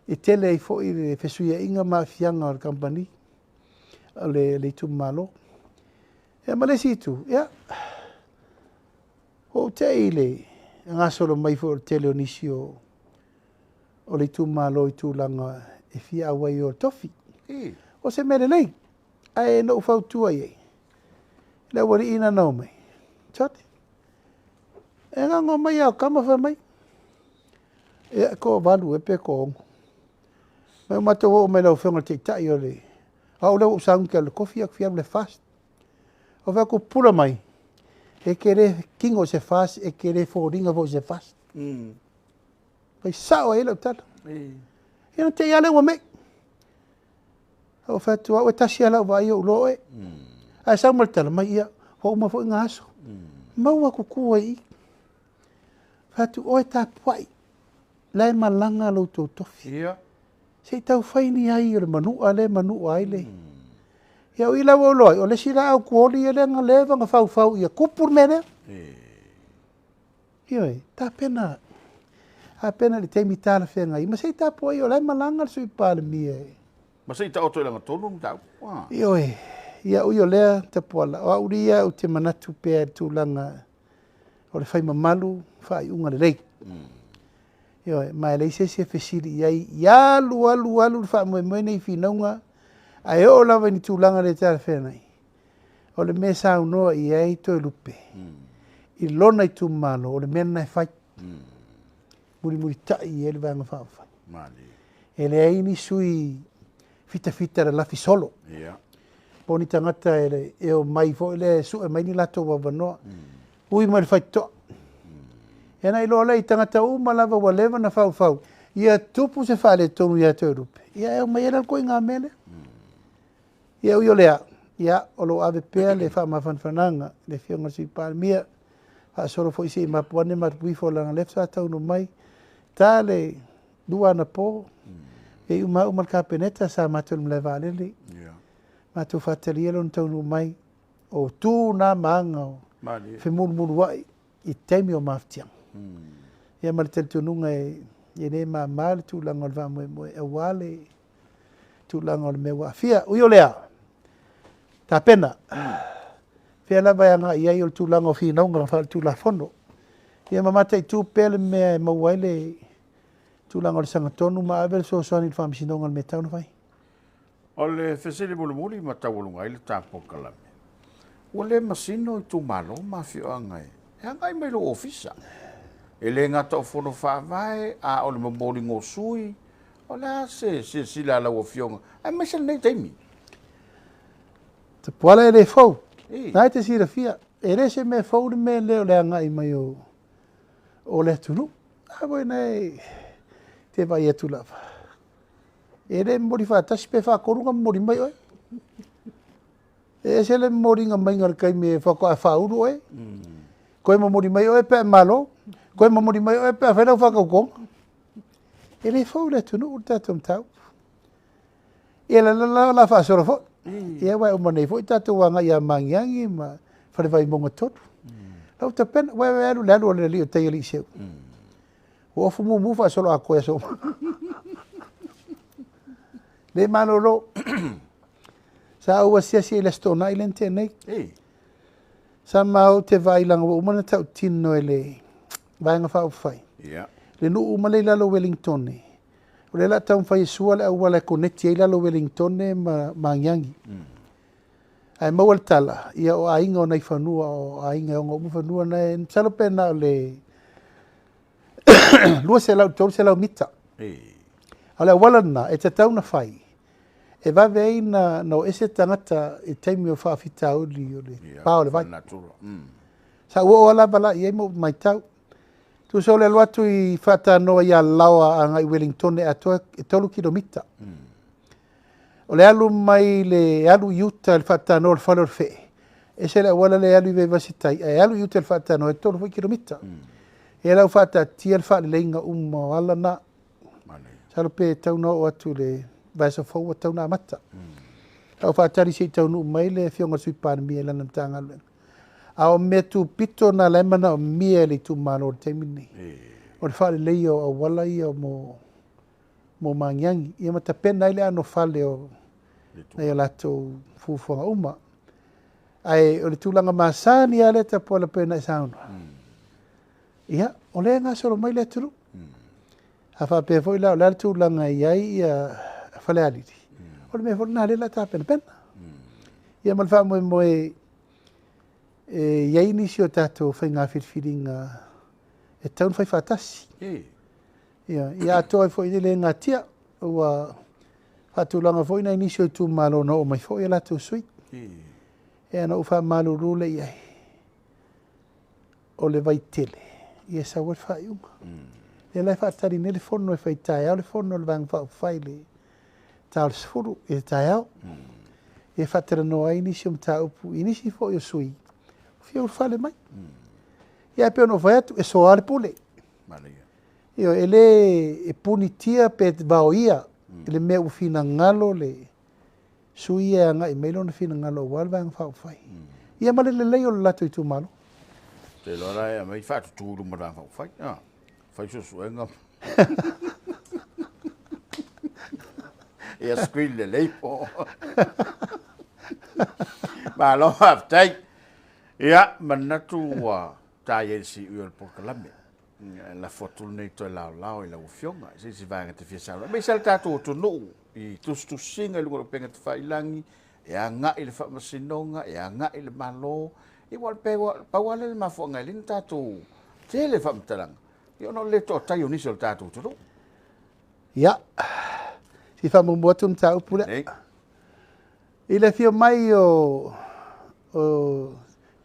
E tele ai foi le fesuiaiga ma aafiaga o le kamupani, o le itumalo. Ia ma le isi itu, ia, ua ou te i le gasolo mai foi o le tele o nisi o le itumalo i tulaga e fia auai o le tofi. O se mea lelei, ae na ou fautua i ai, le aualii na na omai, sole, e na ona omai lava o tama fai mai, ia e toavalu ea pe toaono. Mai ua matou oo mai i lau afioga i le Taitai o le... o au lea ua ou sauni ou te alu i le tofi ae ou te fia alu i le FAST. Ou fai atu, pupula mai, e te le tino i se FAST, e te le foliga foi i se FAST. Fai sao lava i ai lau tala. Ia na te i lava lea ua mei. Ou fai atu, o au e tasi lava lau vaai ua ou iloa oe. Ae sau ma le tala mai, ia, ua uma foi na aso. Maua atu tua i i. Fai atu, oe tapuai, la e malaga lo outou tofi. Se i tau fai ni ai o le manua lea e manua ai le... Ia o i la ua ou iloa ai, o le isi la au tuoli lea na leva ona faufau ia tupu le mea lea. Ioe, tapena, tapena i le taimi talafeagai, ma se i tapuai o la e malaga le Sui Palemia e... Ma se i taoto i lagatonu le mataupu. Ioe, ia ui o lea Tapuala, o au ia ou te manatu pea i le tulaga o le fai mamalu, faaiuga lelei. Ioe, ma e leai se isi e fesili i ai, ia alu alu alu le faamoemoe lenei i finauga, ae oo lava i ni tulaga le talafeagai, o le mea e saunoa i ai Toelupe, i lona itumalo, o le mea lena e fai. Mulimulitai i ai le Vaega Faaupufai. E leai ni sui fitafita lalafi solo. Po o ni tagata e omai foi lea e sue mai ni latou avanoa. Ui mai le faitotoa. Ia na iloa lea i tagata uma lava ua leva ona faufau, ia tupu se faaletonu ia Toelupe, ia e omai ai la le ituaiga mea lea. Ia ui o lea, ia o lo o ave pea le faamafanafanaga i le afioga i le Sui Palemia, faasolo foi se i mapu ane mapu ifo leaga o lea faatoa taunuu mai, ta le 2 anapo, e iu maua ma le Kapeneta sa matou i le malae vaalele. Matou faatalia lona taunuu mai, o tu na ma aga o femulumuluai i taimi o mafatiaga. Ia ma le talitonuga e le mama le tulaga o le faamoemoe aua le tulaga o le mea ua aafia. Ui o lea, tapena, fea lava e agai i ai o le tulaga o finauga faaletulafono. Ia ma mataitu pea le mea e maua ai le tulaga o le sagatonu ma ave le fesoasoani i le Faamasinoga o le mea e tatau ona fai. O le fesili mulimuli ma taualuga ai le ta polokalame, ua le masino itumalo ma afioaga e agai mai lou ofisa. E le gata o fono faavae, a o le momoliga o sui, o le a se silasila a lau afioga, aemaise lenei taimi? Tapuala e le fou, na e te silafia, e le se mea fou le mea lea o le agai mai o le atunuu. A foi na e te vaai atu lava. E le momoli faatasi pe faatolu ona momoli mai oe. E ese le momoliga mai o le taimi e faatoa faaulu oe. Toe momoli mai oe pe a malo. Toe momoli mai oe pe a fai lau faatautoga. E le fou le atunuu le tatou mataupu. Ia la la la faasolo foi. Ia uai uma nei foi tatou agai ia Magiagi ma Falevaimauga 3. Lau tapena, uai uai alu le alu o le alii o tai alii seu. Ua ofu mumu faasolo atoa aso uma. Le malolo. Sa ou asiasi i le Aso Toonai lea na tea nei. Sa ma ou te vaai leaga ua uma ona tautino e le Vaega Faaupufai. Le nuu uma lea i lalo o Wellingtone, o lea o le a taumafai e sua le auala e koneti ai lalo o Wellingtone ma Magiagi. Ae maua le tala, ia o aiga o nai fanua, o aiga e ona uma fanua na e, masalo pe na o le 200 300 mita. A o le auala lena e tatau ona fai, e vave ai na o ese tagata i taimi o faafitauli o le pa o le vai. Sa ou oo lava la i ai ma ou matau. Tusa o le alu atu i Faatanoa i Alalaoa agai i Wellingtone atoa e 3 kilomita. O le alu mai le alu i uta i le Faatanoa o le fale o le Fee, Ese le auala lea e alu i Vaivase tai, ae alu i uta i le faatanoa e 3 foi kilomita. Ia la ua faataatia le faaleleiga uma o ala na. Masalo pe tatau ona oo atu i le vaiaso fou ua tatau ona amata. A ua faatali se i taunuu mai le Afioga i le Sui Palemia i lana Matagaluega. A o mea tupito na la e manaomia e le itumalo i le taimi lenei, o le faaleleia o auala ia mo mo magiagi, ia ma tapena ai le anofale o nai a latou fuafuaga uma. Ae o le tulaga masani lava lea Tapuala pei ona e saunoa, ia, o lea e gasolo mai le atunuu. A faapea foi la o le a le tulaga e i ai Falealili, o le mea foi lena o lea o le a tapenapena. Ia ma le faamoemoe e i ai nisi o tatou faiga filifiliga e tatau ona fai faatasi. Ia, ia atoa ai foi e le natia, ua faatulaga foi nai nisi o itumalo na oo mai foi a latou sui. Ia na ou faamalulu lea i ai, o le Vaitele, ia e sau ai le faaiuga. Lea la e faatali nei le fono e fai taeao le fono a le Vaega Faaupufai i le ta o le 10 i le taeao. Ia faatalanoa ai nisi o mataupu i nisi foi o sui ua fia ulufale mai. Ia ae pei ona ou fai atu, e soa le pule. Ioe, e le e punitia pe vaoia le mea ua finagalo le sui e agai mai lona finagalo aua le Vaega Faaupufai. Ia ma le lelei o le latou itumalo. Te iloa la e aumai faatutu i luma o le Vaega Faaupufai. Ah, fai suesuega. Ia screen lelei po. Malo faafetai. Ia, manatu ua ta i ai le siui o le polokalame. E lafo atu lenei toe laolao i lau Afioga i se isi vaega e te fia saunoa ai. Aemaise lava le tatou atunuu i tusitusiga i luga o upega tafailagi, e agai i le faamasinoga, e agai i le Malo. Ia aua o le pau lava lea o le mafuaaga e ala ai ona tatou tele faamatalaga, ia ona o le le toatai o nisi o le tatou atunuu. Ia, se i faamuamua atu le mataupu lea. I le afio mai o o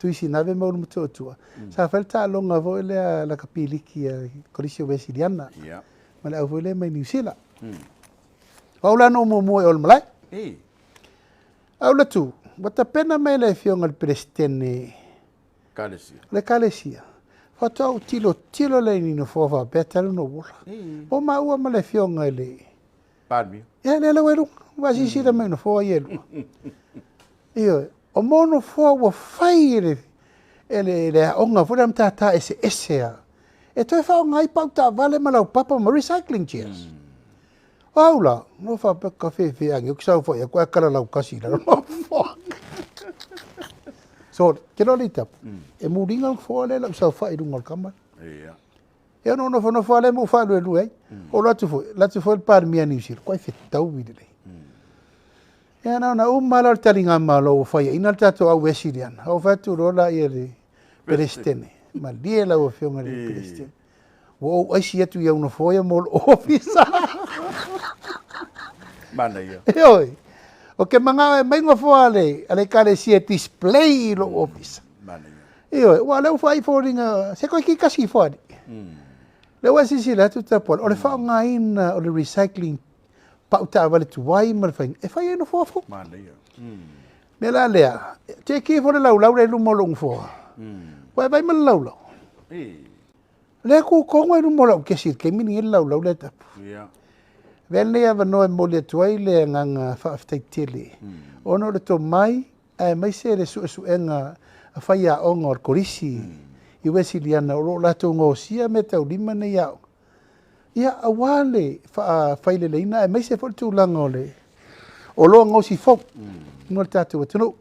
Tuisinave ma Ulumotootua, sa fai le taaloga foi lea lakapi liki a le Kolisi o Uesiliana ma le au foi lea mai Niu Sila. O au la na ou muamua i o i le malae. Ae ou alu atu, ua tapena mai e le Afioga i le Peresetene o le Ekalesia, faatoa ou tilotilo lea i ni nofoa faapea talu ona ou ola. Ua maua ma le Afioga i le Palemia. Ia, lea la ua i luga. Ua silasila mai i nofoa ia e lua. Ioe, o mo nofoa ua fai e le, e le, le aoga foi lea matata eseese lava, e toe faaaoga ai pau taavale ma laupapa ma recycling chairs. O au la, na ou faapea, ka fefe age, ou te saofai atu ae kalalaukasi i lalo nofoa. Sorry, ke loa le itapu, e muliga le nofoa lea i lau saofai i luga o le kama. Ia. Ia ona ou nofonofo lava lea ma ou faaluelue ai. Ou alu atu foi, alu atu foi le Palemia a Niu Sila, kuai fetaui lelei. Ia na ona uma lava o le taligamalo ua faiaina le tatou au Uesiliana, ou fai atu loa lea i le Peresetene, malie lau Afioga i le Peresetene, ua ou aisi atu i au nofoa ia mo lou ofisa. Manaia. Ioe. Ou te manao e aumai nofoa a le Ekalesia e display i lou ofisa. Manaia. Ioe, aua o lea ua faai foliga, se toeitiiti tasi ifo alii. Lea ua e silasila atu Tapuala, o le faaaogaina o le recycling pau taavale tuai ma le faiga, e fai ai nofoa fou. Manaia. Mea la lea, teki ifo le laulau lea i luma o lou nofoa. Ua e vaai ma le laulau. O lea e tu tonu lava i luma o lau kesi i le taimi lenei le laulau lea Tapu. Avea lenei avanoa e momoli atu ai le agaga faafetai tele, ona o le tomai aemaise le suesuega a faiaoga o le Kolisi i Uesiliana o lo o latou gaosia meataulima nei aoga, ia, aua le faafaileleina aemaise foi le tulaga o le oloa gaosi fou mo le tatou atunuu.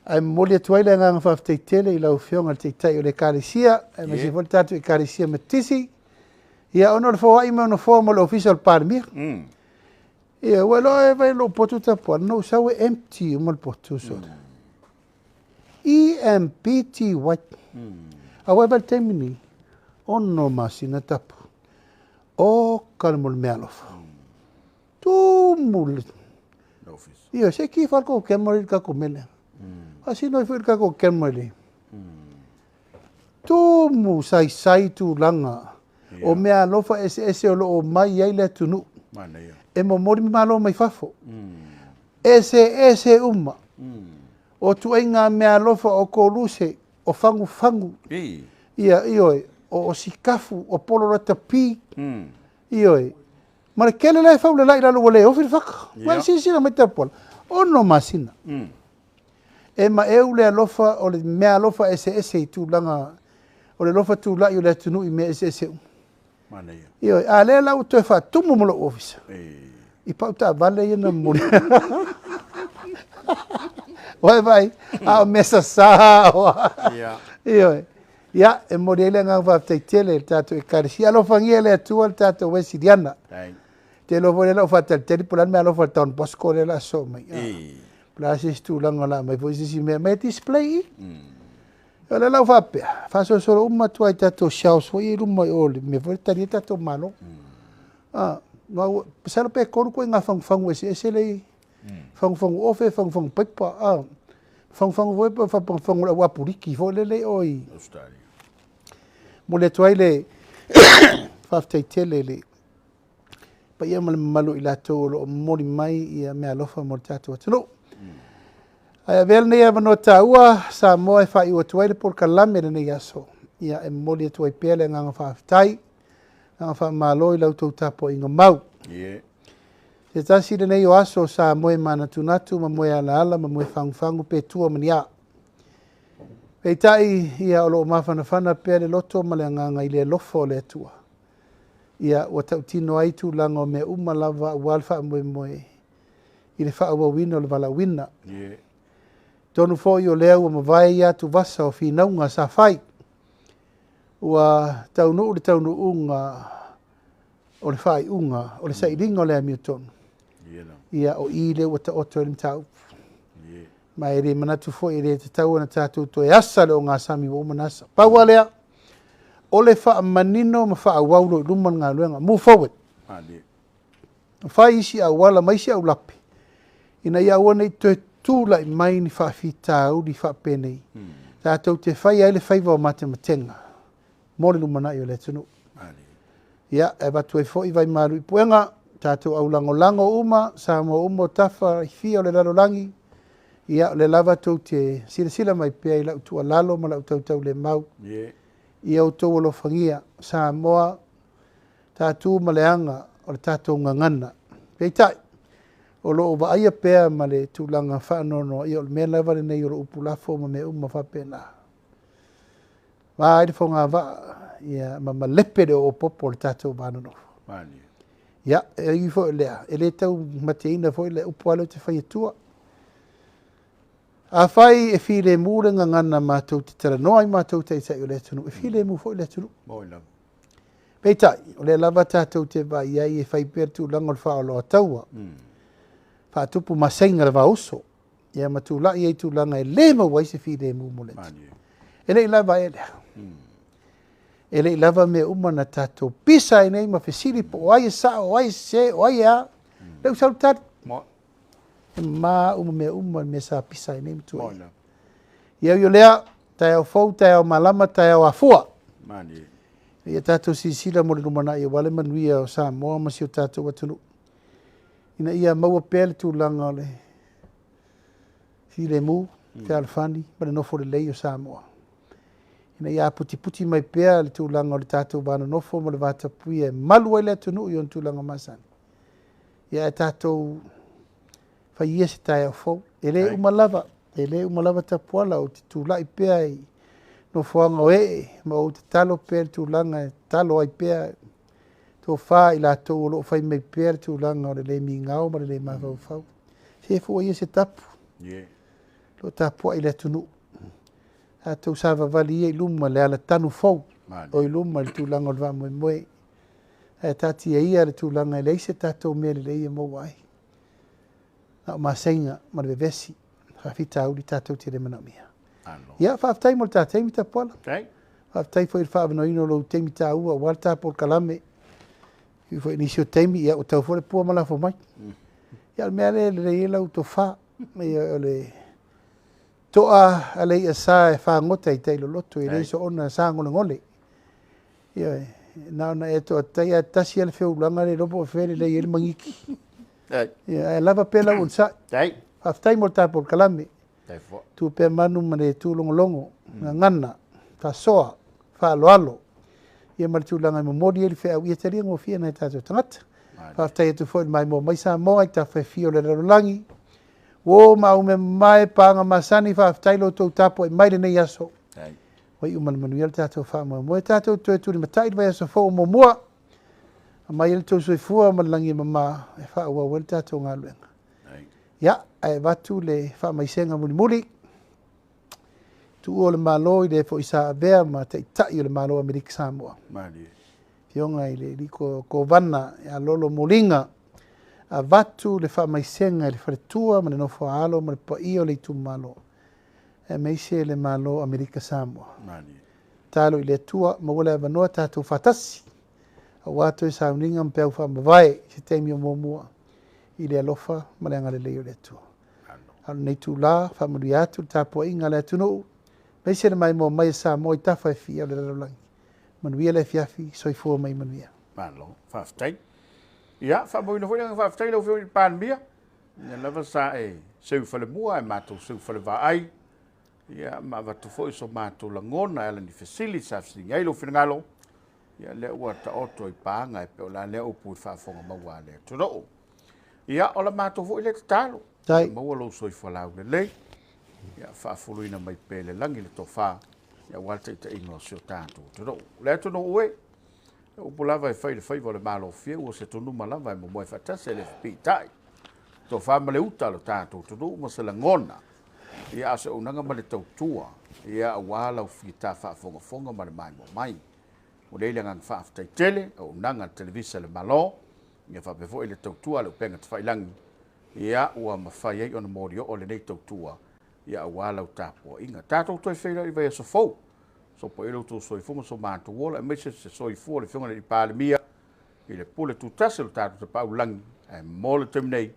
Ae momoli atu ai le agaga faafetai tele i lau Afioga i le Taitai o le Ekalesia, aemaise foi le tatou Ekalesia Metotisi, ia, ona o le foai mai o nofoa mo le Ofisa o le Palemia. Ia, ua iloa e vai lou potu tapuala, na ou sau e empty uma le potu, sole. E-M-P-T-Y. Aua e vai le taimi nei, 6 masina tapu. Oka le mo le meaalofa. Tumu le... Ia, se ki whare ko kema i le kako mele. Faasino ai foi le kako kema i le... Tumu saisai tulaga o meaalofa eseese o lo o omai ai le atunuu e momoli ma malo mai fafo. Eseese uma. O ituaiga meaalofa o koluse, o fagufagu, ia, ioe, o sikafu, o polo latapi, ioe, ma le tele la e faulelaai i lalo ua le ofi le faka. Ua e silasila mai Tapuala, 6 masina. E maeu le alofa o le meaalofa eseese i tulaga o le alofa tulai o le atunuu i mea eseese uma. Ioe, a lea la ua toe faatumu ma lou ofisa i pau taavale ia na momoli. Ua e vaai, a o mea sasa. Ioe. Ia, e momoli ai le agaga faafetai tele i le tatou Ekalesia. Alofagia e le Atua le tatou Wesiliana. Te iloa foi lea la ua faatalitali po o le a le meaalofa a le Don Bosco lea o le a sosoo mai. Po o le a se isi tulaga o le a aumai foi se isi mea mai e display i. O lea la ua faapea, faasolosolo uma atu lava i tatou shelves foi ia i luma i o i le mea foi lea e tali ai tatou malo. Masalo pe 3 ituaiga fagufagu eseese lea e i ai. Fagufagu ofe, fagufagu paipa, fagufagu foi pe fagufagu o le au apuliki foi lele i o i Australia. Momoli atu ai le faafetai tele i le paia ma le mamalu o i latou o lo o momoli mai ia meaalofa mo le tatou atunuu. Ae avea lenei avanoa taua Samoa e faaiu atu ai le polokalame lenei aso. Ia e momoli atu ai pea le agaga faafetai, agaga faamalo i la outou tapuaiga mau. Se tasi lenei o aso sa moe manatunatu ma moe alaala ma moe fagufagu pe tua ma ni a. Peitai, ia o lo o mafanafana pea le loto ma le agaga i le alofa o le Atua. Ia ua tautino ai tulaga o mea uma lava aua le faamoemoe i le faaauauina o le valaauina. Tonu foi o lea ua mavae ia atuvasa o finauga sa fai. Ua taunuu le taunuuga o le faaiuga o le sailiga o le amiotonu. Ia o i lea ua taoto ai le mataupu. Ma e le manatu foi e le tatau ona tatou toe asa le ogasami ua uma ona asa. Pau lava lea, o le faamanino ma faaauau loa i luma le galuega. Move forward. Fai isi auala ma isi aulape, ina ia aua ne i toe tulai mai ni faafitauli faapenei. Tatou te faia ai le faiva o matematega mo le lumanai o le atunuu. Ia, e avatu ai foi vaimalu i puega, tatou aulagolago uma, Samoa uma o tafa i fia o le lalolagi, ia, o lea lava tou te silasila mai pea i lau tuualalo ma lau tautaulemau. Ia outou alofagia, Samoa, tatou ma le aga o le tatou gagana. Peitai, o lo o vaaia pea ma le tulaga faanoanoa, ia o le mea lava lenei o le upu lafo ma mea uma faapena. Va ai le fogavaa, ia, ma malepe le oopopo o le tatou vanonofo. Ia, e ui foi o lea, e le tau mateina foi le upu lea ou te fai atua. Afai e filemu le gagana matou te talanoa ai matou taitai o le atunuu, e filemu foi le atunuu. Peitai, o lea lava tatou te vaai ai e fai pea le tulaga o le faaoloataua. Faatupu maseiga le vauso, ia ma tulai ai tulaga e le maua ai se filemu mo le atunuu. E le i lava ea lea. E le i lava mea uma na tatou pisa ai nei ma fesili po o ai e sao, o ai e sese, o ai e a. Lea ua sau le tali. E mama uma mea uma le mea sa pisa ai nei ma tuuaia. Ia ui o lea, taeao fou, taeao malama, taeao afua. Ia tatou silasila mo le lumanai aua le manuia o Samoa ma si o tatou atunuu. Ina ia maua pea le tulaga o le filemu, fealofani ma le nofo lelei o Samoa. Ina ia aputiputi mai pea le tulaga o le tatou vanonofo ma le vatapuia e malu ai le atunuu i ona tulaga masani. Ia e tatou fai ia se taeao fou. E le uma lava, e le uma lava Tapuala, ou te tulai pea i nofoaga o ee, ma ou tatalo pea le tulaga e tatalo ai pea tofa i latou o lo o fai mai pea le tulaga o le le migao ma le le mafaufau. Se fua ia se tapu. Lo tapuai le atunuu. Tatou savavali ia i luma le alatanu fou, o i luma le tulaga o le faamoemoe. Ae taatia ia le tulaga e leai se tatou mea lelei e maua ai. Na o maseiga ma le vevesi, faafitauli tatou te le manaomia. Ia, faafetai mo le ta taimi Tapuala. Faafetai foi i le faaavanoaina o lou taimi taua aua le ta polokalame. Ui foi i nisi o taimi, ia ua tau foi le pua ma lafo mai. Ia, o le mea lea e lelei ai lau tofa. Ia, o le toa a le i'a sa e fagota i tai loloto, e le soona sagolegole. Ia, na ona e toatai a tasi a le feulaga le iloa po o fea lelei ai le magiki. Ia, ae lava pea lau onosai. Faafetai mo le ta polokalame. Tu pea manu ma le tūlogologo, gagana, faasoa, faaaloalo, ia ma le tulaga e momoli ai le feau ia talia gofie e nai o tatou tagata. Faafetai atu foi i le maimoa mai Samoa i tafa e fia o le lalolagi. Uo ma au mea mamae, paaga masani, faafetai lo outou tapuai mai lenei aso. Ua iu ma le manuia le tatou faamoemoe. Tatou toe tulimatai i le vaiaso fou o muamua. Aumai ai le tou soifua ma le lagi e mama e faaauau ai le tatou galuega. Ia, ae avatu le faamaisega mulimuli. Tuua o le Malo i le foi sa avea ma taitai o le Malo o Amerika Samoa. Afioga i le alii Kovana ia Lolo Moliga, avatu le faamaisega i le faletua ma le nofo a alo ma le paia o le itumalo, aemaise le Malo o Amerika Samoa. Tatalo i le Atua, maua le avanoa tatou faatasi, aua toe sauniga ma peau faamavae i se taimi o muamua i le alofa ma le agalelei o le Atua. A o lenei itula, faamanuia atu le tapuaiga a le atunuu, aemaise le maimoa mai a Samoa i tafa e fia o le lalolagi. Manuia le afiafi, soifua ma ia manuia. Malo, faafetai. Ia, faamauina foi le agaga faafetai i lau Afioga i le Palemia, lea lava sa e seu i falemua ae matou seu i falevaai, ia, ma avatu foi so matou lagona e ala i ni fesili sa fesiligia ai lou finagalo, ia, lea ua taoto i paga e pei o la lea upu i le faafofoga maua a le atunuu. Ia, o la matou foi lea tatalo, ia maua lou soifua laulelei, ia faafuluina mai pea i le lagi le tofa, ia aua le taitaiga o si o tatou atunuu. Le atunuu e, o upu lava e fai i le faiva o le malofie, ua se tunuma lava e momoe faatasi e le fepiitai. Tofa ma le uta a lo tatou atunuu ma se lagona, ia a o se auaunaga ma le tautua, ia aua lau fita faafogafoga ma le maimoa mai. Ua lei le agaga faafetai tele, auaunaga a le Televisa a le Malo, ia faapea foi le tautua a le upega tafailagi, ia ua mafai ai ona molioo lenei tautua, ia aua lau tapuaiga. Tatou toe feiloai i vaiaso fou, sopo i ai lo outou soifua ma so matou ola, aemaise se soifua o le Afioga i le Palemia i le pule tutasi o le tatou Tapaau i le Lagi, ae mo le taimi nei,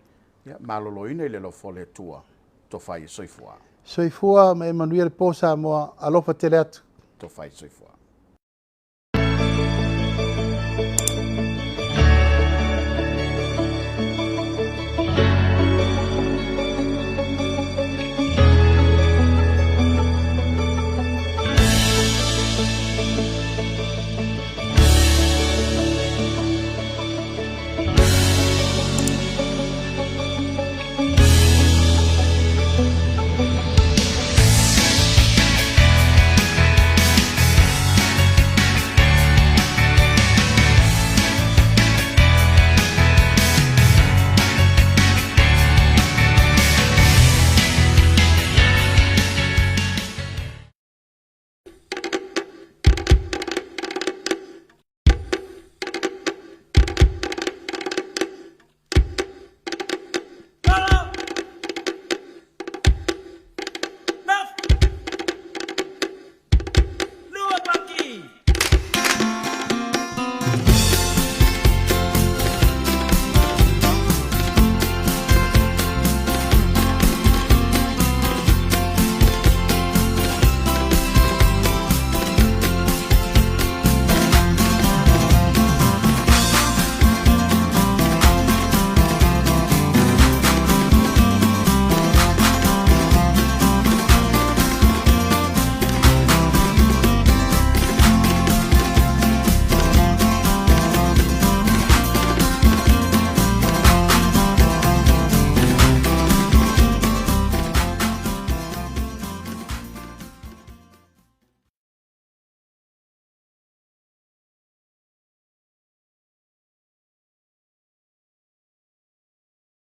ia maloloina i le alofa o le Atua, tofa ia soifua. Soifua ma e manuia le po Samoa, alofa tele atu. Tofa ia soifua.